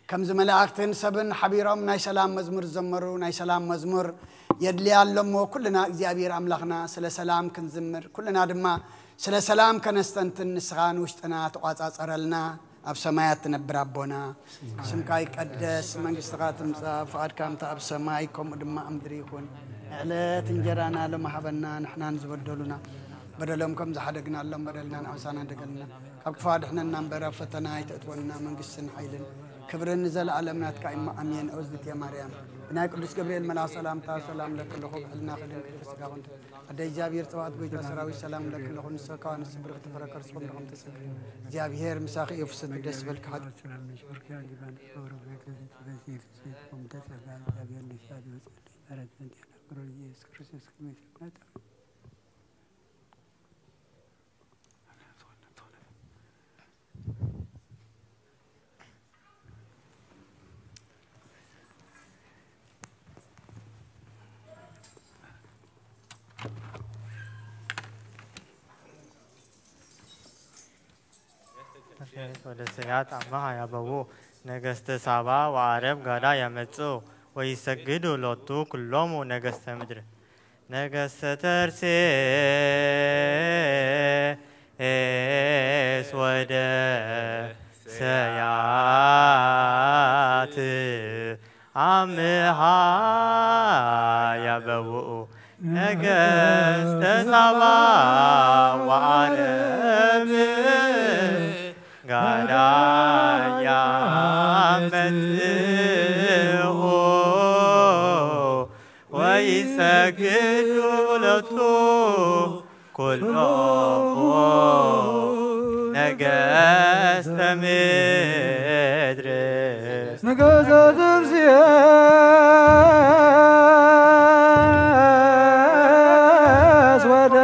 ከምዚ መላእኽትን ሰብን ሓቢሮም ናይ ሰላም መዝሙር ዝዘመሩ፣ ናይ ሰላም መዝሙር የድልያ ኣሎ እሞ ኩልና እግዚኣብሔር ኣምላኽና ስለ ሰላም ክንዝምር፣ ኩልና ድማ ስለ ሰላም ከነስተንትን ንስኻ ንውሽጥና ተቋጻጸረልና። ኣብ ሰማያት ትነብር ኣቦና፣ ስምካ ይቀደስ፣ መንግስትኻ ትምጻእ፣ ፍቓድካ ከምቲ ኣብ ሰማይ ከምኡ ድማ ኣብ ምድሪ ይኹን። ዕለት እንጀራና ሎሚ ሃበና፣ ንሕናን ዝበደሉና በደሎም ከም ዝሓደግናሎም በደልና ንኣምሳና ደገልና፣ ካብ ክፉእ ኣድሕነና እምበር ኣብ ፈተና ኣይተእትወና። መንግስትን ሓይልን ክብርን ንዘለኣለም ናትካ እሞ ኣሜን። እግዝእትየ ማርያም ብናይ ቅዱስ ገብርኤል መልኣኽ ሰላምታ ሰላም ለኪ ኣለኹ፣ ብሕልና ክድንግል ተስጋኹን ኣደ እግዚኣብሔር ጸባኦት ጎይታ ሰራዊት ሰላም ለኪ ኣለኹ። ንስኺ ከዋንስ ብርኽቲ ፍረ ከርስኹም ለኹም ተሰግድ እግዚኣብሔር ምሳኺ እዩ። ፍስሕቲ ደስ በልኪ ሓጢ ወደ ሰያት አማሃ ያበዉ ነገስተ ሳባ ወአረብ ጋዳ ያመጽኡ ወይሰግዱ ሎቱ ኩሎሙ ነገስተ ምድር። ነገስተ ተርሴስ ወደ ሰያት አምሃ ያበውኡ ነገስተ ሳባ ወአረብ ጋዳ ያመጽኡ ወይሰግዱ ሎቱ ኩሎሙ ነገ ነገስተ ምድር ነገስተ ተርሴስ ወደ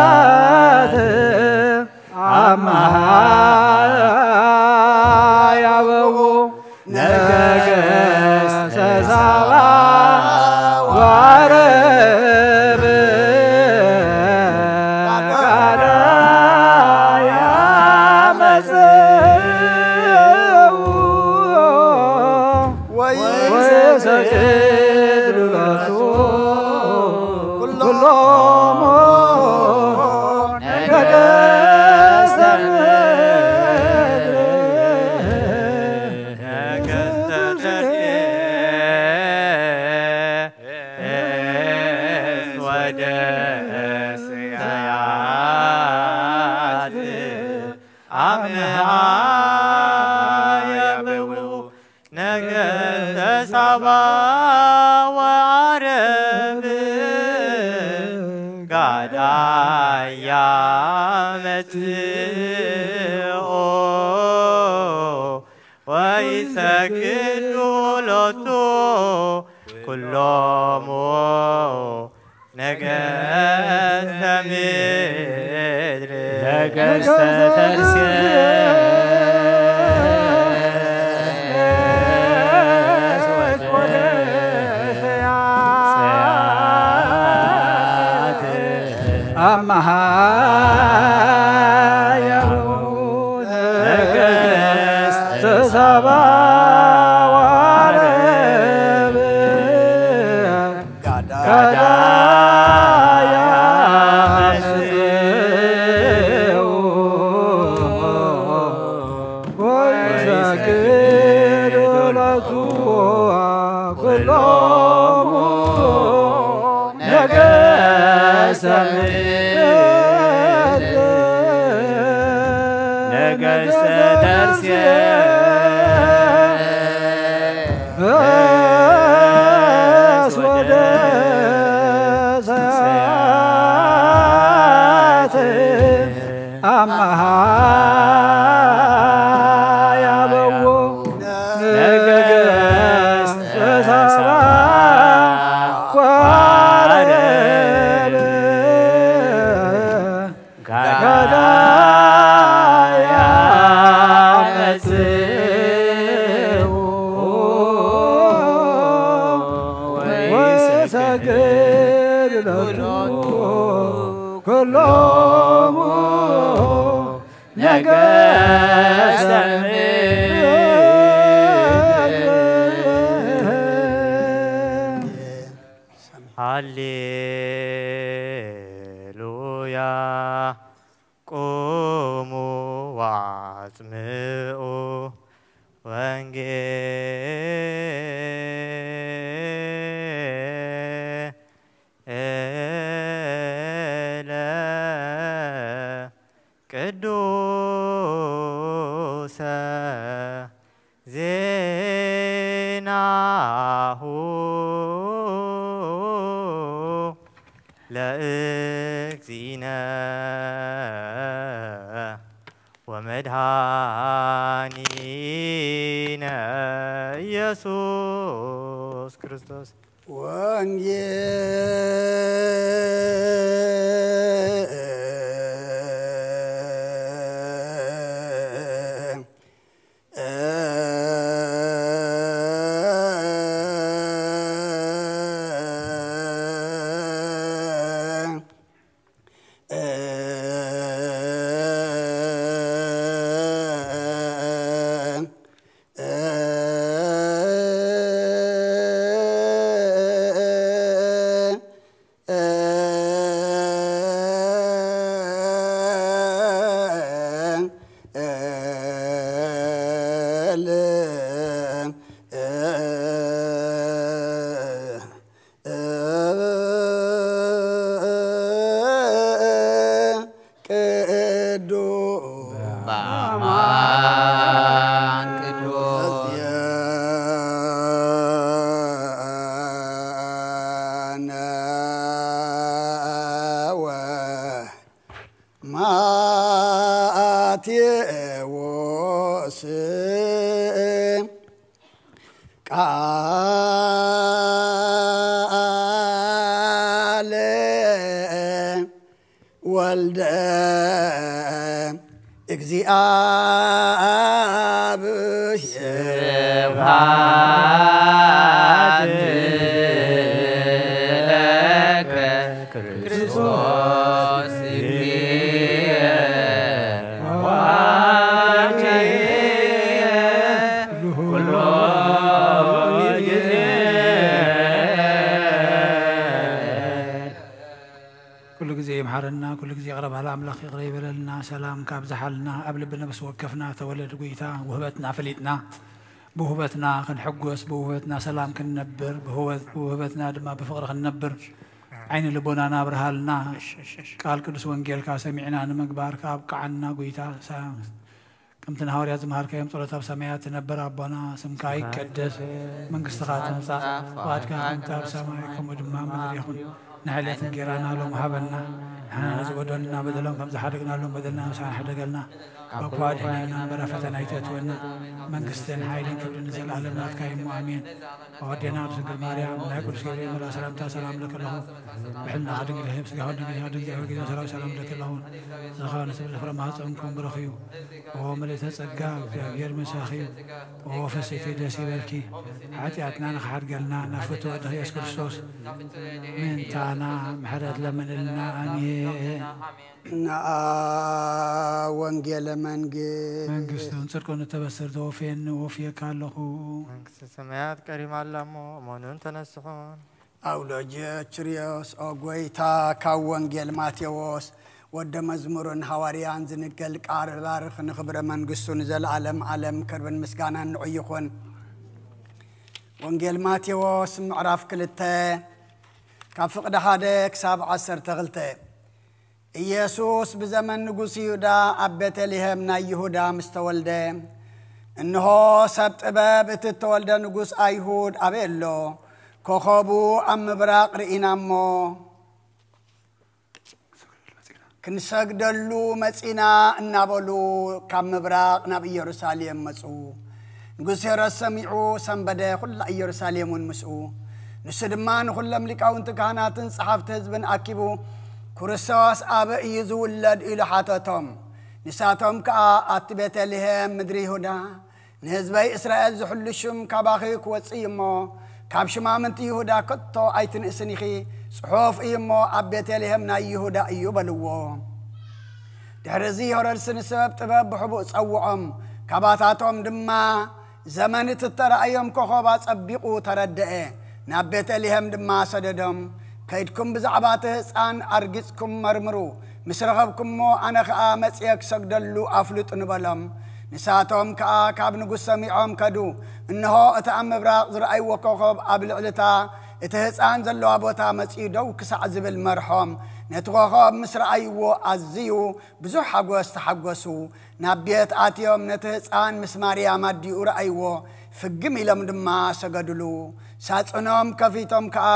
ሰያት አማሃ ያበው ነገስተ ሳባ ዋረብ ቃዳ ያመጽው ወይሰግድ ሎቱ ኩሎሙ ነገስተ ምድር ነገስተ ተርሴስ ወደ ሰያት አምሃ ያበው ነገስተ ሳባ ወዓረብ ጋዳ ያመጽኦ ወይሰግዱ ሎቱ ኩሎሙ ነገስተ ምድር ነገስተ ተርሴስ ወደ ሰያት አማሃ ያበው ነገስተ ሳባ ዋረብ ጋዳ ያመጽኡ ወይሰግድ ሎቱ ኩሎሙ ነገስተ ምድር ነገስተ ተርሴስ ወደ ሰያት አማሃ ያበው ነገስተ ሳባ ዋረብ ጋዳ ያመጽኡ ወይሰግድ ሎቱ ኩሎሙ ነገስተ ምድር ሃሌሉያ። ቁሙ ወአጽምዑ ወንጌለ ቅዱሰ ዜናሁ ለእግዚእነ ወመድኃኒነ ኢየሱስ ክርስቶስ። ቅዱስ በአማን ቅዱስ ዚአነ ወ ማቴዎስ ቃለ ወልደ እግዚአብሔር። ስብሐት ለከ ክርስቶስ እግዚእ ወአምላክ ኩሎ ጊዜ። ኩሉ ግዜ ይምሓረና፣ ኩሉ ግዜ ይቕረ በሃል ኣምላኽ ይቕረ ይበለልና፣ ሰላም ካብዝሓልና፣ ኣብ ልቢ ነብሲ ወከፍና ተወለድ ጎይታ ውህበትና ፈሊጥና፣ ብውህበትና ክንሕጎስ፣ ብውህበትና ሰላም ክንነብር፣ ብህወት-፣ ብውህበትና ድማ ብፍቕሪ ክንነብር ዓይኒ ልቦናና ኣብርሃልና። ቃል ቅዱስ ወንጌልካ ሰሚዕና ንምግባር ከኣብቅዓና ጎይታ ሳ-፣ ከምቲ ንሃዋርያት ዝመሃርካዮም ጸሎት ኣብ ሰማያት ትነብር ኣቦና፣ ስምካ ይቀደስ፣ መንግስትኻ ትምጻእ፣ ፍቓድካ ከምቲ ኣብ ሰማይ ከምኡ ድማ ኣብ ምድሪ ይኹን። ንዕለት እንጌራና ሎም ሃበና፣ ንሕና ነዚ በደልና በደሎም ከም ዝሓደግናሎም በደልና ንስኻ ሕደገልና፣ ካብ ክፉእ ኣድሕነና እምበር ኣብ ፈተና ኣይተእትወና፣ መንግስትን ሓይልን ክብርን ንዘለኣለም ናትካ እዩ እሞ ኣሜን። ኣወዴና ቅድስት ድንግል ማርያም፣ ናይ ቅዱስ ገብርኤል መልኣክ ሰላምታ ሰላም እልኪ ኣለኹ። ብሕልናኺ ድንግል ኢኺ፣ ብስጋኺ ድንግል ኢኺ፣ ድንግል ኢኺ፣ ጌታ ሰራዊት ሰላም እልኪ ኣለኹ። ዝኸበነ ስብ ዝፍረ ማህፀንኩም ብሩኽ እዩ። ኦ ምልእተ ጸጋ፣ እግዚኣብሔር ምሳኺ እዩ። ኦ ፍስሕቲ ደስ ይበልኪ፣ ሓጢኣትና ንኽሓድገልና ናብ ፍትወ ወድኺ ኢየሱስ ክርስቶስ ምእንታና ምሕረት ለምንልና። ኣሜን። ነኣ ወንጌለ መንግስት። መንግስቱን ጽድቁን እተበስር ተወፍየኒ ወፍየካ ኣለኹ። መንግስተ ሰማያት ቀሪባ ኣላ እሞ እመኑን ተነስሑን። ኣውሎጀ ችርዮስ ኦ ጎይታ፣ ካብ ወንጌል ማቴዎስ ወደ መዝሙርን ሃዋርያን ዝንገል ቃል ባርኽ ንኽብረ መንግስቱ ንዘለዓለም ዓለም ክብርን ምስጋናን ንዑ ይኹን። ወንጌል ማቴዎስ ምዕራፍ ክልተ ካብ ፍቕዲ ሓደ ክሳብ ዓሰርተ ክልተ። ኢየሱስ ብዘመን ንጉስ ይሁዳ ኣብ ቤተልሔም ናይ ይሁዳ ምስ ተወልደ፣ እንሆ ሰብ ጥበብ እቲ እተወልደ ንጉስ ኣይሁድ ኣበይ ኣሎ? ኮኸቡ ኣብ ምብራቕ ርኢና እሞ ክንሰግደሉ መጺና እናበሉ ካብ ምብራቕ ናብ ኢየሩሳሌም መጹ። ንጉስ ሄሮድስ ሰሚዑ ሰንበደ፣ ኩላ ኢየሩሳሌም እውን ምስኡ። ንሱ ድማ ንኹሎም ሊቃውንቲ ካህናትን ጸሓፍቲ ህዝብን ኣኪቡ፣ "ክርስቶስ ኣበይ እዩ ዝውለድ?" ኢሉ ሓተቶም። ንሳቶም ከኣ፣ "ኣቲ ቤተልሔም ምድሪ ይሁዳ፣ ንህዝበይ እስራኤል ዝሕሉ ሽም ካባኺ ክወጽእ እዩ እሞ፣ ካብ ሽማምንቲ ይሁዳ ከቶ ኣይትንእስን ኢኺ፣ ጽሑፍ እዩ እሞ፣ ኣብ ቤተልሔም ናይ ይሁዳ እዩ" በልዎ። ድሕሪ እዚ ሄሮድስ ንሰብ ጥበብ ብሕቡእ ጸውዖም፣ ካባታቶም ድማ ዘመን እቲ እተራእዮም ኮኸብ ኣጸቢቑ ተረድኤ። ናብ ቤተልሔም ድማ ሰደዶም፣ "ከይድኩም ብዛዕባ እቲ ህጻን ኣርጊጽኩም መርምሩ፣ ምስ ረኸብኩሞ ኣነ ኸኣ መጺኤ ክሰግደሉ ኣፍልጡኒ" በሎም። ንሳቶም ከኣ ካብ ንጉስ ሰሚዖም ከዱ። እንሆ፣ እቲ ኣብ ምብራቕ ዝረኣይዎ ኮኸብ ኣብ ልዕሊ እታ እቲ ህጻን ዘለዋ ቦታ መጺኡ ደው ክሳዕ ዝብል መርሖም። ነቲ ኮኸብ ምስ ረኣይዎ ኣዝዩ ብዙሕ ሓጎስ ተሓጎሱ። ናብ ቤት ኣትዮም ነቲ ህጻን ምስ ማርያም ኣዲኡ ረኣይዎ፣ ፍግም ኢሎም ድማ ሰገዱሉ። ሳጽኖም ከፊቶም ከኣ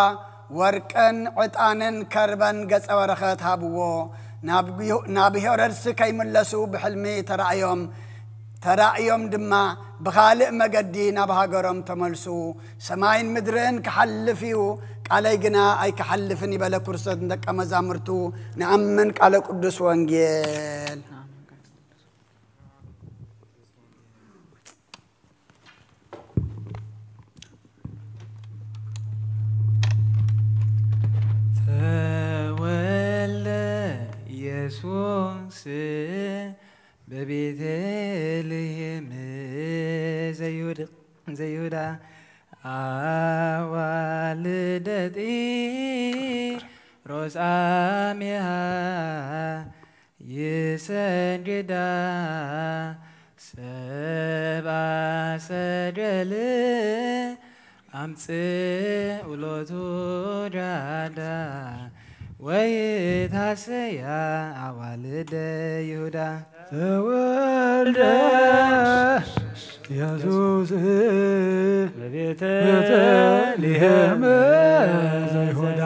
ወርቅን ዕጣንን ከርበን ገጸ በረኸት ሃብዎ። ናብ ዩ-፣ ናብ ሄሮድስ ከይምለሱ ብሕልሚ ተራእዮም፣ ተራእዮም ድማ ብኻልእ መገዲ ናብ ሃገሮም ተመልሱ። "ሰማይን ምድርን ክሓልፍ እዩ፣ ቃለይ ግና ኣይክሓልፍን" ይበለ ክርስቶስ ንደቀ መዛሙርቱ። ንኣምን ቃለ ቅዱስ ወንጌል። ተወልደ ኢየሱስ በቤተልሔም ዘይሁድ-፣ ዘይሁዳ፣ ኣዋልደ ጢሮስ ኣሚሃ ይሰግዳ። ሰብኣ ሰገል ኣምጽእ ውሎቱ ጃዳ፣ ወይታሰያ ኣዋልደ ይሁዳ። ተወልደ ኢየሱስ በቤተ ቤተልሔም ዘይሁዳ።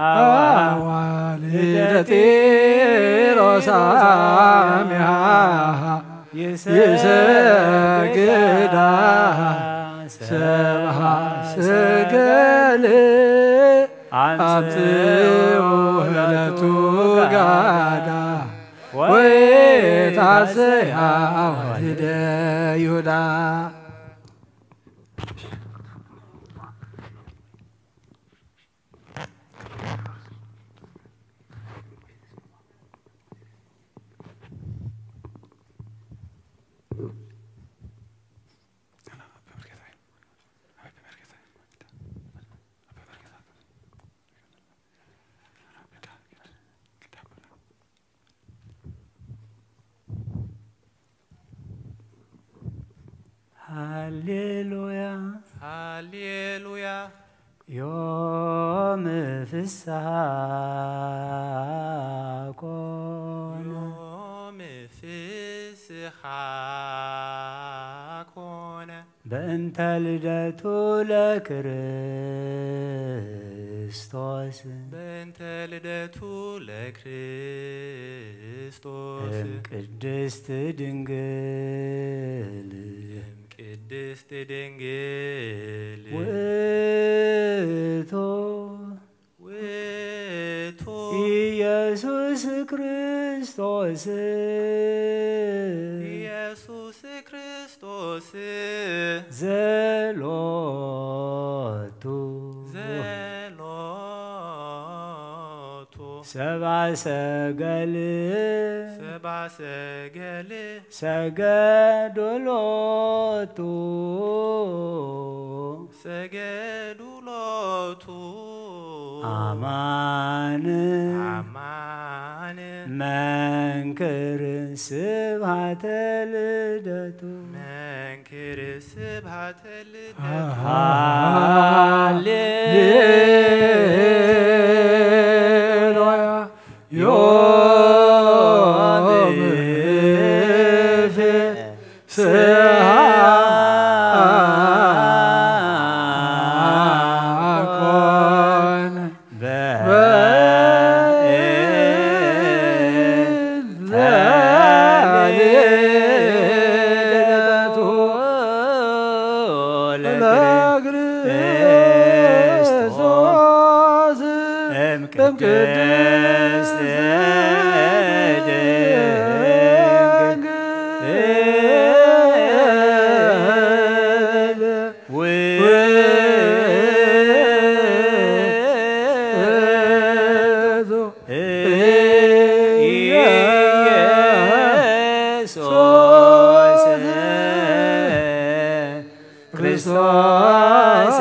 አዋልደ ጢሮስ አሚሃ ይሰግዳ ሰብሃ ሰገል አምጽኡ ለቱ ጋዳ ወይታሰያ ወልደ ይሁዳ። ሃሌሉያ ሃሌሉያ። ዮም ፍስሓ ኮነ። ዮም ፍስሓ ኮነ። በእንተ ልደቱ ለክርስቶስ። በእንተ ልደቱ ለክርስቶስ። እም ቅድስት ድንግል። እም ቅድስት ድንግል። ውእቱ። ውእቱ። ኢየሱስ ክርስቶስ። ኢየሱስ ክርስቶስ። ዘሎቱ። ዘሎቱ። ሰብአ ሰገል። ሰብአ ሰገል። ሰገዱ ሎቱ። ሰገዱ ሎቱ። አማን። አማን። መንክር ስብሐተ ልደቱ። መንክር ስብሐተ ልደቱ። ሃሌሉያ። ዮም ፍስሐ ኮነ። በእንተ ልደቱ ለክርስቶስ እምቅድስት ድንግል ውእቱ ኢየሱስ ክርስቶስ።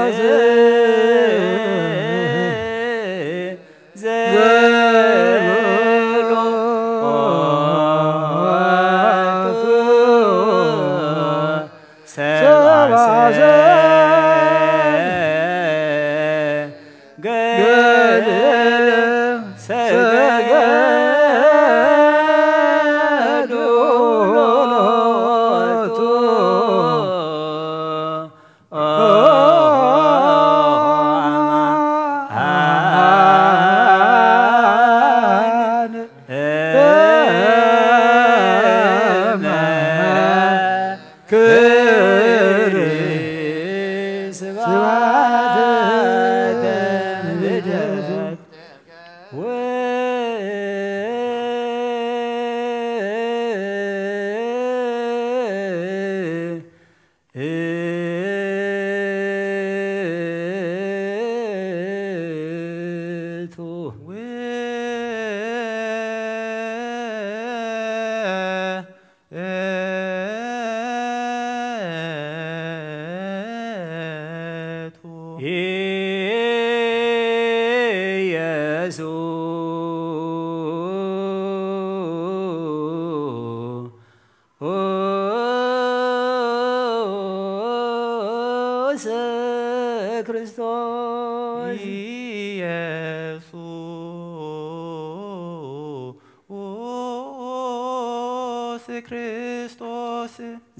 ኢየሱስ ክርስቶስ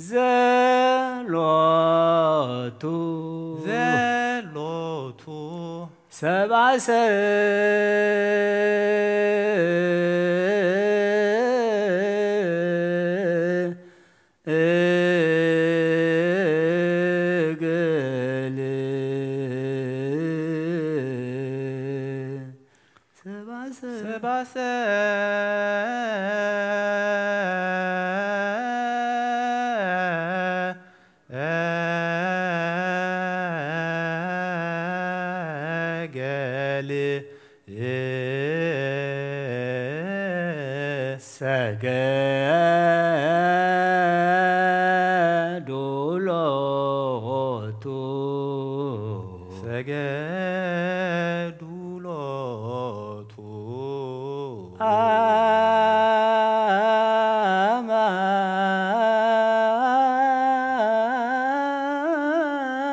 ዘሎቱ ዘሎቱ ሰብአ ሰገል ሰብአ ሰገል ሰገዱ ሎቱ። ሰገዱ ሎቱ።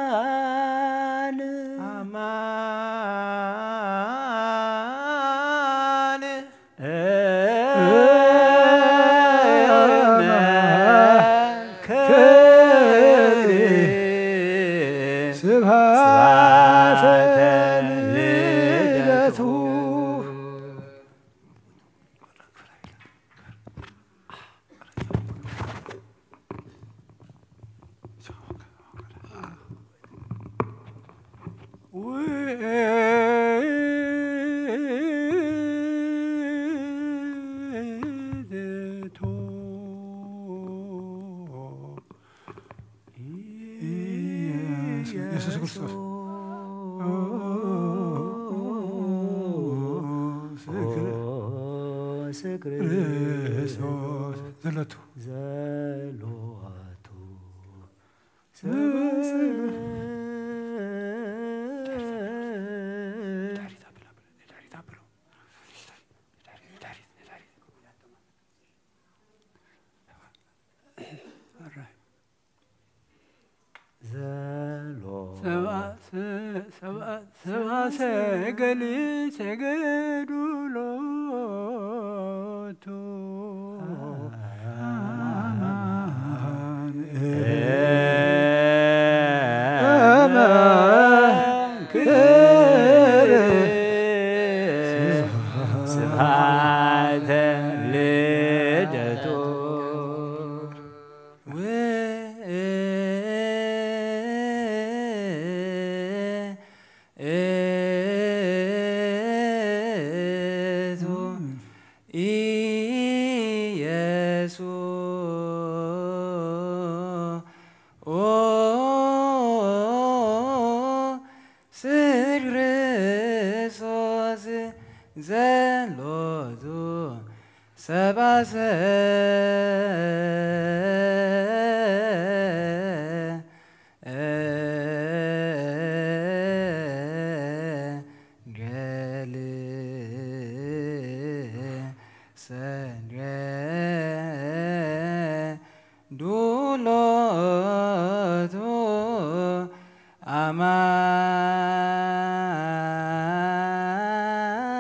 አማን። አማን። ስብሐተ ልደቱ። ኢየሱስ ክርስቶስ። ክርስቶስ ዘሎቱ። ዘሎቱ። ዘሎ። ሰብአ ሰገል ሰገዱ ሎቱ። ስብሐተ ልደቱ። ውእቱ ኢየሱስ ክርስቶስ ዘሎቱ ሰብአ ሰገል ሰገዱ ሎቱ።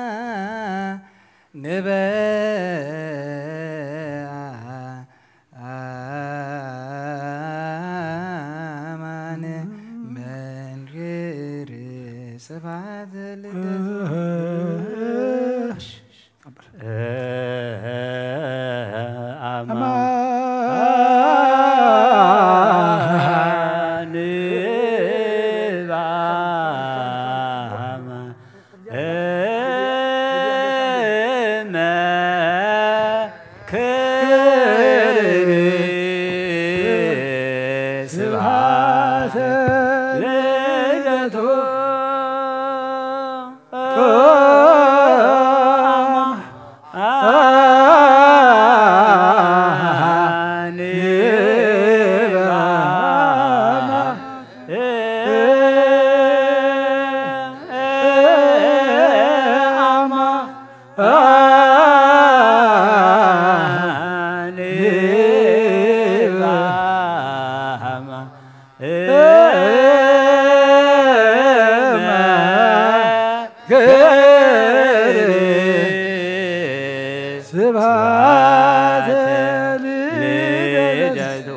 አማን ንበ አማን መንክር ስብሐት ልደቱ። አማን በአማን እመ ክርቤ ስብሐተ ልደቱ። ስብሐተ ልደቱ።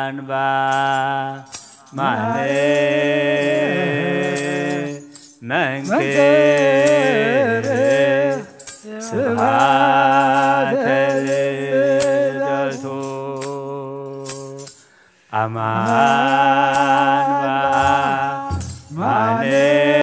አንባ መንክር ስብሐተ ልደቱ አማን